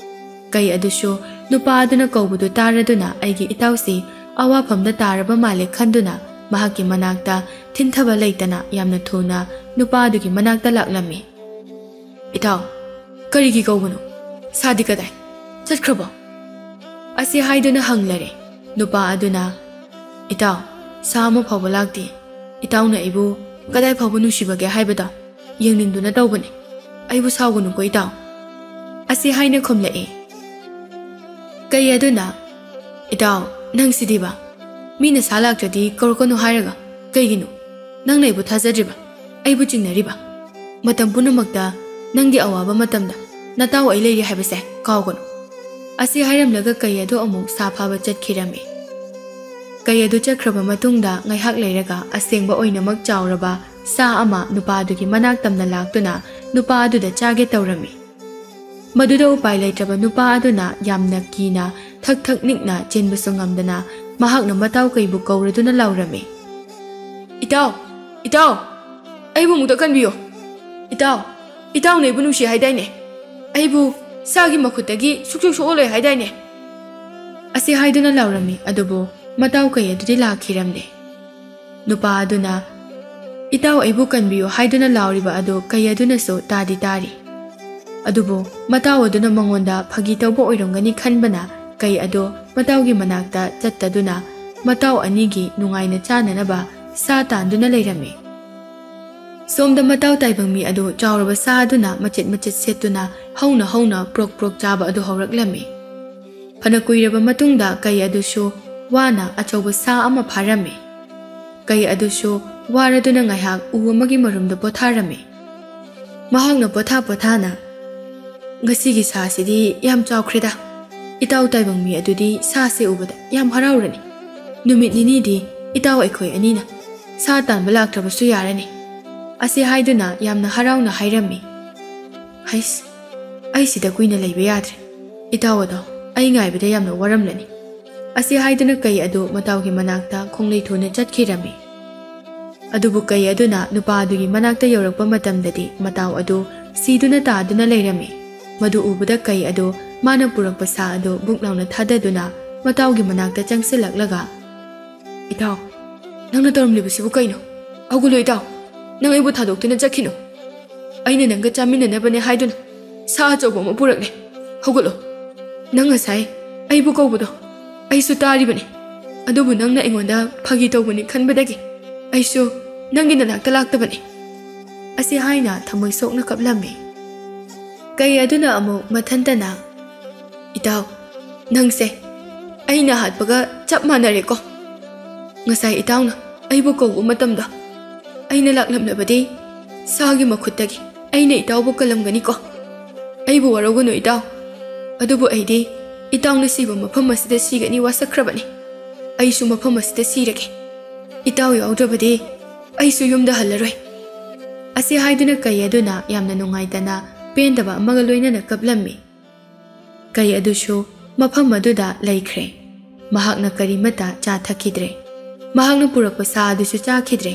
ꯀꯩ ꯑꯗꯨꯁꯨ ꯅꯨꯄꯥ ꯑꯗꯨꯅ ꯀꯧꯕꯗꯨ ꯇꯥꯔꯗꯨꯅ "ꯑꯩꯒꯤ ꯏꯇꯥꯎꯁꯤ ꯑꯋꯥꯐꯝꯗ ꯇꯥꯔꯕ ꯃꯥꯜꯂꯦ" ꯈꯟꯗꯨꯅ ꯃꯍꯥꯛꯀꯤ ꯃꯅꯥꯛꯇ ꯊꯤꯟꯊꯕ ꯂꯩꯇꯅ ꯌꯥꯝꯅ ꯊꯨꯅ ꯅꯨꯄꯥ ꯑꯗꯨꯒꯤ ꯃꯅꯥꯛꯇ ꯂꯥꯛꯂꯝꯃꯤ꯫ "ꯏꯇꯥꯎ, ꯀꯔꯤꯒꯤ ꯀꯧꯕꯅꯣ? ꯁꯥꯗꯤ ꯀꯗꯥꯏ? ꯆꯠꯈ꯭ꯔꯕꯣ?" ꯑꯁꯤ ꯍꯥꯏꯗꯨꯅ ꯍꯪꯂꯔꯦ꯫ ꯅꯨꯄꯥ ꯑꯗꯨꯅ, "ꯏꯇꯥꯎ, ꯁꯥ ꯑꯃ ꯐꯥꯎꯕ ꯂꯥꯛꯇꯦ꯫ ꯏꯇꯥꯎꯅ ꯑꯩꯕꯨ ꯀꯗꯥꯏ ꯐꯥꯎꯕ ꯅꯨꯡꯁꯤꯕꯒꯦ ꯍꯥꯏꯕꯗꯣ ꯌꯦꯡꯅꯤꯡꯗꯨꯅ ꯇꯧꯕꯅꯤ꯫ ꯑꯩꯕꯨ ꯁꯥꯎꯒꯅꯨꯀꯣ ꯏꯇꯥꯎ"꯫ ꯑꯁꯤ ꯍꯥꯏꯅ ꯈꯨꯝꯂꯛꯏ꯫ ꯀꯩ ꯑꯗꯨꯅ, "ꯏꯇꯥꯎ, ꯅꯪꯁꯤꯗꯤꯕ, ꯃꯤꯅ ꯁꯥ ꯂꯥꯛꯇ꯭ꯔꯗꯤ ꯀꯧꯔꯛꯀꯅꯨ ꯍꯥꯏꯔꯒ ꯀꯩꯒꯤꯅꯣ? ꯅꯪꯅ ꯑꯩꯕꯨ ꯊꯥꯖꯗ꯭ꯔꯤꯕ, ꯑꯩꯕꯨ ꯆꯤꯡꯅꯔꯤꯕ? ꯃꯇꯝ ꯄꯨꯝꯅꯃꯛꯇ ꯅꯪꯒꯤ ꯑꯋꯥꯕ ꯃꯇꯝꯗ ꯅꯇꯥꯎ ꯑꯩ ꯂꯩꯔꯤ ꯍꯥꯏꯕꯁꯦ ꯀꯥꯎꯒꯅꯨ"꯫ ꯑꯁꯤ ꯍꯥꯏꯔꯝꯂꯒ ꯀꯩ ꯑꯗꯨ ꯑꯃꯨꯛ ꯁꯥ ꯐꯥꯕ ꯆꯠꯈꯤꯔꯝꯃꯤ꯫ ꯀꯩ ꯑꯗꯨ ꯆꯠꯈ꯭ꯔꯕ ꯃꯇꯨꯡꯗ ꯉꯥꯏꯍꯥꯛ ꯂꯩꯔꯒ ꯑꯁꯦꯡꯕ ꯑꯣꯏꯅꯃꯛ ꯆꯥꯎꯔꯕ ꯁꯥ ꯑꯃ ꯅꯨꯄꯥ ꯑꯗꯨꯒꯤ ꯃꯅꯥꯛ ꯇꯝꯅ ꯂꯥꯛꯇꯨꯅ ꯅꯨꯄꯥ ꯑꯗꯨꯗ ꯆꯥꯒꯦ ꯇꯧꯔꯝꯃꯤ꯫ ꯃꯗꯨꯗ ꯎꯄꯥꯏ ꯂꯩꯇ꯭ꯔꯕ ꯅꯨꯄꯥ ꯑꯗꯨꯅ ꯌꯥꯝꯅ ꯀꯤꯅ ꯊꯛ ꯊꯛ ꯅꯤꯛꯅ ꯆꯦꯟꯕꯁꯨ ꯉꯝꯗꯅ ꯃꯍꯥꯛꯅ ꯃꯇꯥꯎ ꯀꯩꯕꯨ ꯀꯧꯔꯗꯨꯅ ꯂꯥꯎꯔꯝꯃꯤ꯫ "ꯏꯇꯥꯎ, ꯏꯇꯥꯎ, ꯑꯩꯕꯨ ꯑꯃꯨꯛꯇ ꯀꯟꯕꯤꯌꯨ꯫ ꯏꯇꯥꯎ, ꯏꯇꯥꯎꯅ ꯑꯩꯕꯨ ꯅꯨꯡꯁꯤ ꯍꯥꯏꯗꯥꯏꯅꯦ? ꯑꯩꯕꯨ ꯁꯥꯒꯤ ꯃꯈꯨꯠꯇꯒꯤ ꯁꯨꯛꯁꯣꯏ ꯁꯣꯛꯑꯣꯂꯣꯏ ꯍꯥꯏꯗꯥꯏꯅꯦ?" ꯑꯁꯤ ꯍꯥꯏꯗꯨꯅ ꯂꯥꯎꯔꯝꯃꯤ꯫ ꯑꯗꯨꯕꯨ ꯃꯇꯥꯎ ꯀꯩ ꯑꯗꯨꯗꯤ ꯂꯥꯛꯈꯤꯔꯝꯗꯦ꯫ ꯅꯨꯄꯥ ꯑꯗꯨꯅ, "ꯏꯇꯥꯎ, ꯑꯩꯕꯨ ꯀꯟꯕꯤꯌꯨ" ꯍꯥꯏꯗꯨꯅ ꯂꯥꯎꯔꯤꯕ ꯑꯗꯨ ꯀꯩ ꯑꯗꯨꯅꯁꯨ ꯇꯥꯗꯤ ꯇꯥꯔꯤ꯫ ꯑꯗꯨꯕꯨ ꯃꯇꯥꯎ ꯑꯗꯨꯅ ꯃꯉꯣꯟꯗ ꯐꯥꯒꯤ ꯇꯧꯕ ꯑꯣꯏꯔꯝꯒꯅꯤ ꯈꯟꯕꯅ ꯀꯩ ꯑꯗꯨ ꯃꯇꯥꯎꯒꯤ ꯃꯅꯥꯛꯇ ꯆꯠꯇꯗꯨꯅ ꯃꯇꯥꯎ ꯑꯅꯤꯒꯤ ꯅꯨꯡꯉꯥꯏꯅ ꯆꯥꯅꯅꯕ ꯁꯥ ꯇꯥꯟꯗꯨꯅ ꯂꯩꯔꯝꯃꯤ꯫ ꯁꯣꯝꯗ ꯃꯇꯥꯎ ꯇꯥꯏꯕꯪ ꯃꯤ ꯑꯗꯨ ꯆꯥꯎꯔꯕ ꯁꯥ ꯑꯗꯨꯅ ꯃꯆꯦꯠ ꯃꯆꯦꯠ ꯁꯦꯠꯇꯨꯅ ꯍꯧꯅ ꯍꯧꯅ ꯄ꯭ꯔꯣꯛ ꯄ꯭ꯔꯣꯛ ꯆꯥꯕ ꯑꯗꯨ ꯍꯧꯔꯛꯂꯝꯃꯤ꯫ ꯐꯅ ꯀꯨꯏꯔꯕ ꯃꯇꯨꯡꯗ ꯀꯩ ꯑꯗꯨꯁꯨ ꯋꯥꯅ ꯑꯆꯧꯕ ꯁꯥ ꯑꯃ ꯐꯥꯔꯝꯃꯤ꯫ ꯀꯩ ꯑꯗꯨꯁꯨ ꯋꯥꯔꯗꯨꯅ ꯉꯥꯏꯍꯥꯛ ꯎ ꯑꯃꯒꯤ ꯃꯔꯨꯝꯗ ꯄꯣꯊꯥꯔꯝꯃꯤ꯫ ꯃꯍꯥꯛꯅ ꯄꯣꯊꯥ ꯄꯣꯊꯥꯅ, "ꯉꯁꯤꯒꯤ ꯁꯥꯁꯤꯗꯤ ꯌꯥꯝ ꯆꯥꯎꯈ꯭ꯔꯦꯗ꯫ ꯏꯇꯥꯎ ꯇꯥꯏꯕꯪ ꯃꯤ ꯑꯗꯨꯗꯤ ꯁꯥꯁꯦ ꯎꯕꯗ ꯌꯥꯝ ꯍꯔꯥꯎꯔꯅꯤ꯫ ꯅꯨꯃꯤꯠ ꯅꯤꯅꯤꯗꯤ ꯏꯇꯥꯎ ꯑꯩꯈꯣꯏ ꯑꯅꯤꯅ ꯁꯥ ꯇꯥꯟꯕ ꯂꯥꯛꯇ꯭ꯔꯕꯁꯨ ꯌꯥꯔꯅꯤ"꯫ ꯑꯁꯤ ꯍꯥꯏꯗꯨꯅ ꯌꯥꯝꯅ ꯍꯔꯥꯎꯅ ꯍꯥꯏꯔꯝꯃꯤ꯫ "ꯍꯩꯁ, ꯑꯩ ꯁꯤꯗ ꯀꯨꯏꯅ ꯂꯩꯕ ꯌꯥꯗ꯭ꯔꯦ꯫ ꯏꯇꯥꯎ ꯑꯗꯣ ꯑꯩ ꯉꯥꯏꯕꯗ ꯌꯥꯝꯅ ꯋꯥꯔꯝꯂꯅꯤ"꯫ ꯑꯁꯤ ꯍꯥꯏꯗꯨꯅ ꯀꯩ ꯑꯗꯨ ꯃꯇꯥꯎꯒꯤ ꯃꯅꯥꯛꯇ ꯈꯣꯡꯂꯩ ꯊꯨꯅ ꯆꯠꯈꯤꯔꯝꯃꯤ꯫ ꯑꯗꯨꯕꯨ ꯀꯩ ꯑꯗꯨꯅ ꯅꯨꯄꯥ ꯑꯗꯨꯒꯤ ꯃꯅꯥꯛꯇ ꯌꯧꯔꯛꯄ ꯃꯇꯝꯗꯗꯤ ꯃꯇꯥꯎ ꯑꯗꯨ ꯁꯤꯗꯨꯅ ꯇꯥꯗꯨꯅ ꯂꯩꯔꯝꯃꯤ꯫ ꯃꯗꯨ ꯎꯕꯗ ꯀꯩ ꯑꯗꯨ ꯃꯥꯅ ꯄꯨꯔꯛꯄ ꯁꯥ ꯑꯗꯨ ꯕꯨꯛ ꯂꯥꯎꯅ ꯊꯥꯗꯗꯨꯅ ꯃꯇꯥꯎꯒꯤ ꯃꯅꯥꯛꯇ ꯆꯪꯁꯤꯜꯂꯛꯂꯒ, "ꯏꯇꯥꯎ, ꯅꯪꯅ ꯇꯧꯔꯝꯂꯤꯕꯁꯤꯕꯨ ꯀꯩꯅꯣ? ꯍꯧꯒꯠꯂꯣ ꯏꯇꯥꯎ, ꯅꯪ ꯑꯩꯕꯨ ꯊꯥꯗꯣꯛꯇꯨꯅ ꯆꯠꯈꯤꯅꯨ꯫ ꯑꯩꯅ ꯅꯪꯒ ꯆꯥꯃꯤꯟꯅꯅꯕꯅꯦ ꯍꯥꯏꯗꯨꯅ ꯁꯥ ꯑꯆꯧꯕ ꯑꯃ ꯄꯨꯔꯛꯂꯦ꯫ ꯍꯧꯒꯠꯂꯣ꯫ ꯅꯪ ꯉꯁꯥꯏ ꯑꯩꯕꯨ ꯀꯧꯕꯗꯣ ꯑꯩꯁꯨ ꯇꯥꯔꯤꯕꯅꯤ꯫ ꯑꯗꯨꯕꯨ ꯅꯪꯅ ꯑꯩꯉꯣꯟꯗ ꯐꯥꯒꯤ ꯇꯧꯕꯅꯤ ꯈꯟꯕꯗꯒꯤ ꯑꯩꯁꯨ ꯅꯪꯒꯤ ꯅꯅꯥꯛꯇ ꯂꯥꯛꯇꯕꯅꯤ" ꯑꯁꯤ ꯍꯥꯏꯅ ꯊꯃꯣꯏ ꯁꯣꯛꯅ ꯀꯞꯂꯝꯃꯤ꯫ ꯀꯩ ꯑꯗꯨꯅ ꯑꯃꯨꯛ ꯃꯊꯟꯇꯅ, "ꯏꯇꯥꯎ, ꯅꯪꯁꯦ ꯑꯩꯅ ꯍꯥꯠꯄꯒ ꯆꯞ ꯃꯥꯟꯅꯔꯦꯀꯣ꯫ ꯉꯁꯥꯏ ꯏꯇꯥꯎꯅ ꯑꯩꯕꯨ ꯀꯧꯕ ꯃꯇꯝꯗ ꯑꯩꯅ ꯂꯥꯛꯂꯝꯂꯕꯗꯤ ꯁꯥꯒꯤ ꯃꯈꯨꯠꯇꯒꯤ ꯑꯩꯅ ꯏꯇꯥꯎꯕꯨ ꯀꯜꯂꯝꯒꯅꯤꯀꯣ꯫ ꯑꯩꯕꯨ ꯋꯥꯔꯧꯒꯅꯨ ꯏꯇꯥꯎ꯫ ꯑꯗꯨꯕꯨ ꯑꯩꯗꯤ ꯏꯇꯥꯎꯅ ꯁꯤꯕ ꯃꯐꯝ ꯑꯁꯤꯗ ꯁꯤꯒꯅꯤ ꯋꯥꯁꯛꯈ꯭ꯔꯕꯅꯤ꯫ ꯑꯩꯁꯨ ꯃꯐꯝ ꯑꯁꯤꯗ ꯁꯤꯔꯒꯦ꯫ ꯏꯇꯥꯎ ꯌꯥꯎꯗ꯭ꯔꯕꯗꯤ ꯑꯩꯁꯨ ꯌꯨꯝꯗ ꯍꯜꯂꯔꯣꯏ" ꯑꯁꯤ ꯍꯥꯏꯗꯨꯅ ꯀꯩ ꯑꯗꯨꯅ ꯌꯥꯝꯅ ꯅꯨꯡꯉꯥꯏꯇꯅ ꯄꯦꯟꯗꯕ ꯑꯃꯒ ꯂꯣꯏꯅꯅ ꯀꯞꯂꯝꯃꯤ꯫ ꯀꯩ ꯑꯗꯨꯁꯨ ꯃꯐꯝ ꯑꯗꯨꯗ ꯂꯩꯈ꯭ꯔꯦ꯫ ꯃꯍꯥꯛꯅ ꯀꯔꯤꯃꯠꯇ ꯆꯥ ꯊꯛꯈꯤꯗ꯭ꯔꯦ꯫ ꯃꯍꯥꯛꯅ ꯄꯨꯔꯛꯄ ꯁꯥ ꯑꯗꯨꯁꯨ ꯆꯥꯈꯤꯗ꯭ꯔꯦ꯫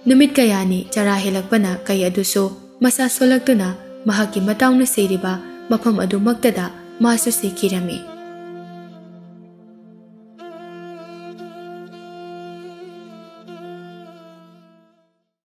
ꯅꯨꯃꯤꯠ ꯀꯌꯥꯅꯤ ꯆꯔꯥ ꯍꯦꯜꯂꯛꯄꯅ ꯀꯩ ꯑꯗꯨꯁꯨ ꯃꯁꯥ ꯁꯣꯜꯂꯛꯇꯨꯅ ꯃꯍꯥꯛꯀꯤ ꯃꯇꯥꯎꯅ ꯁꯤꯔꯤꯕ ꯃꯐꯝ ꯑꯗꯨꯃꯛꯇꯗ ꯃꯥꯁꯨ ꯁꯤꯈꯤꯔꯝꯃꯤ꯫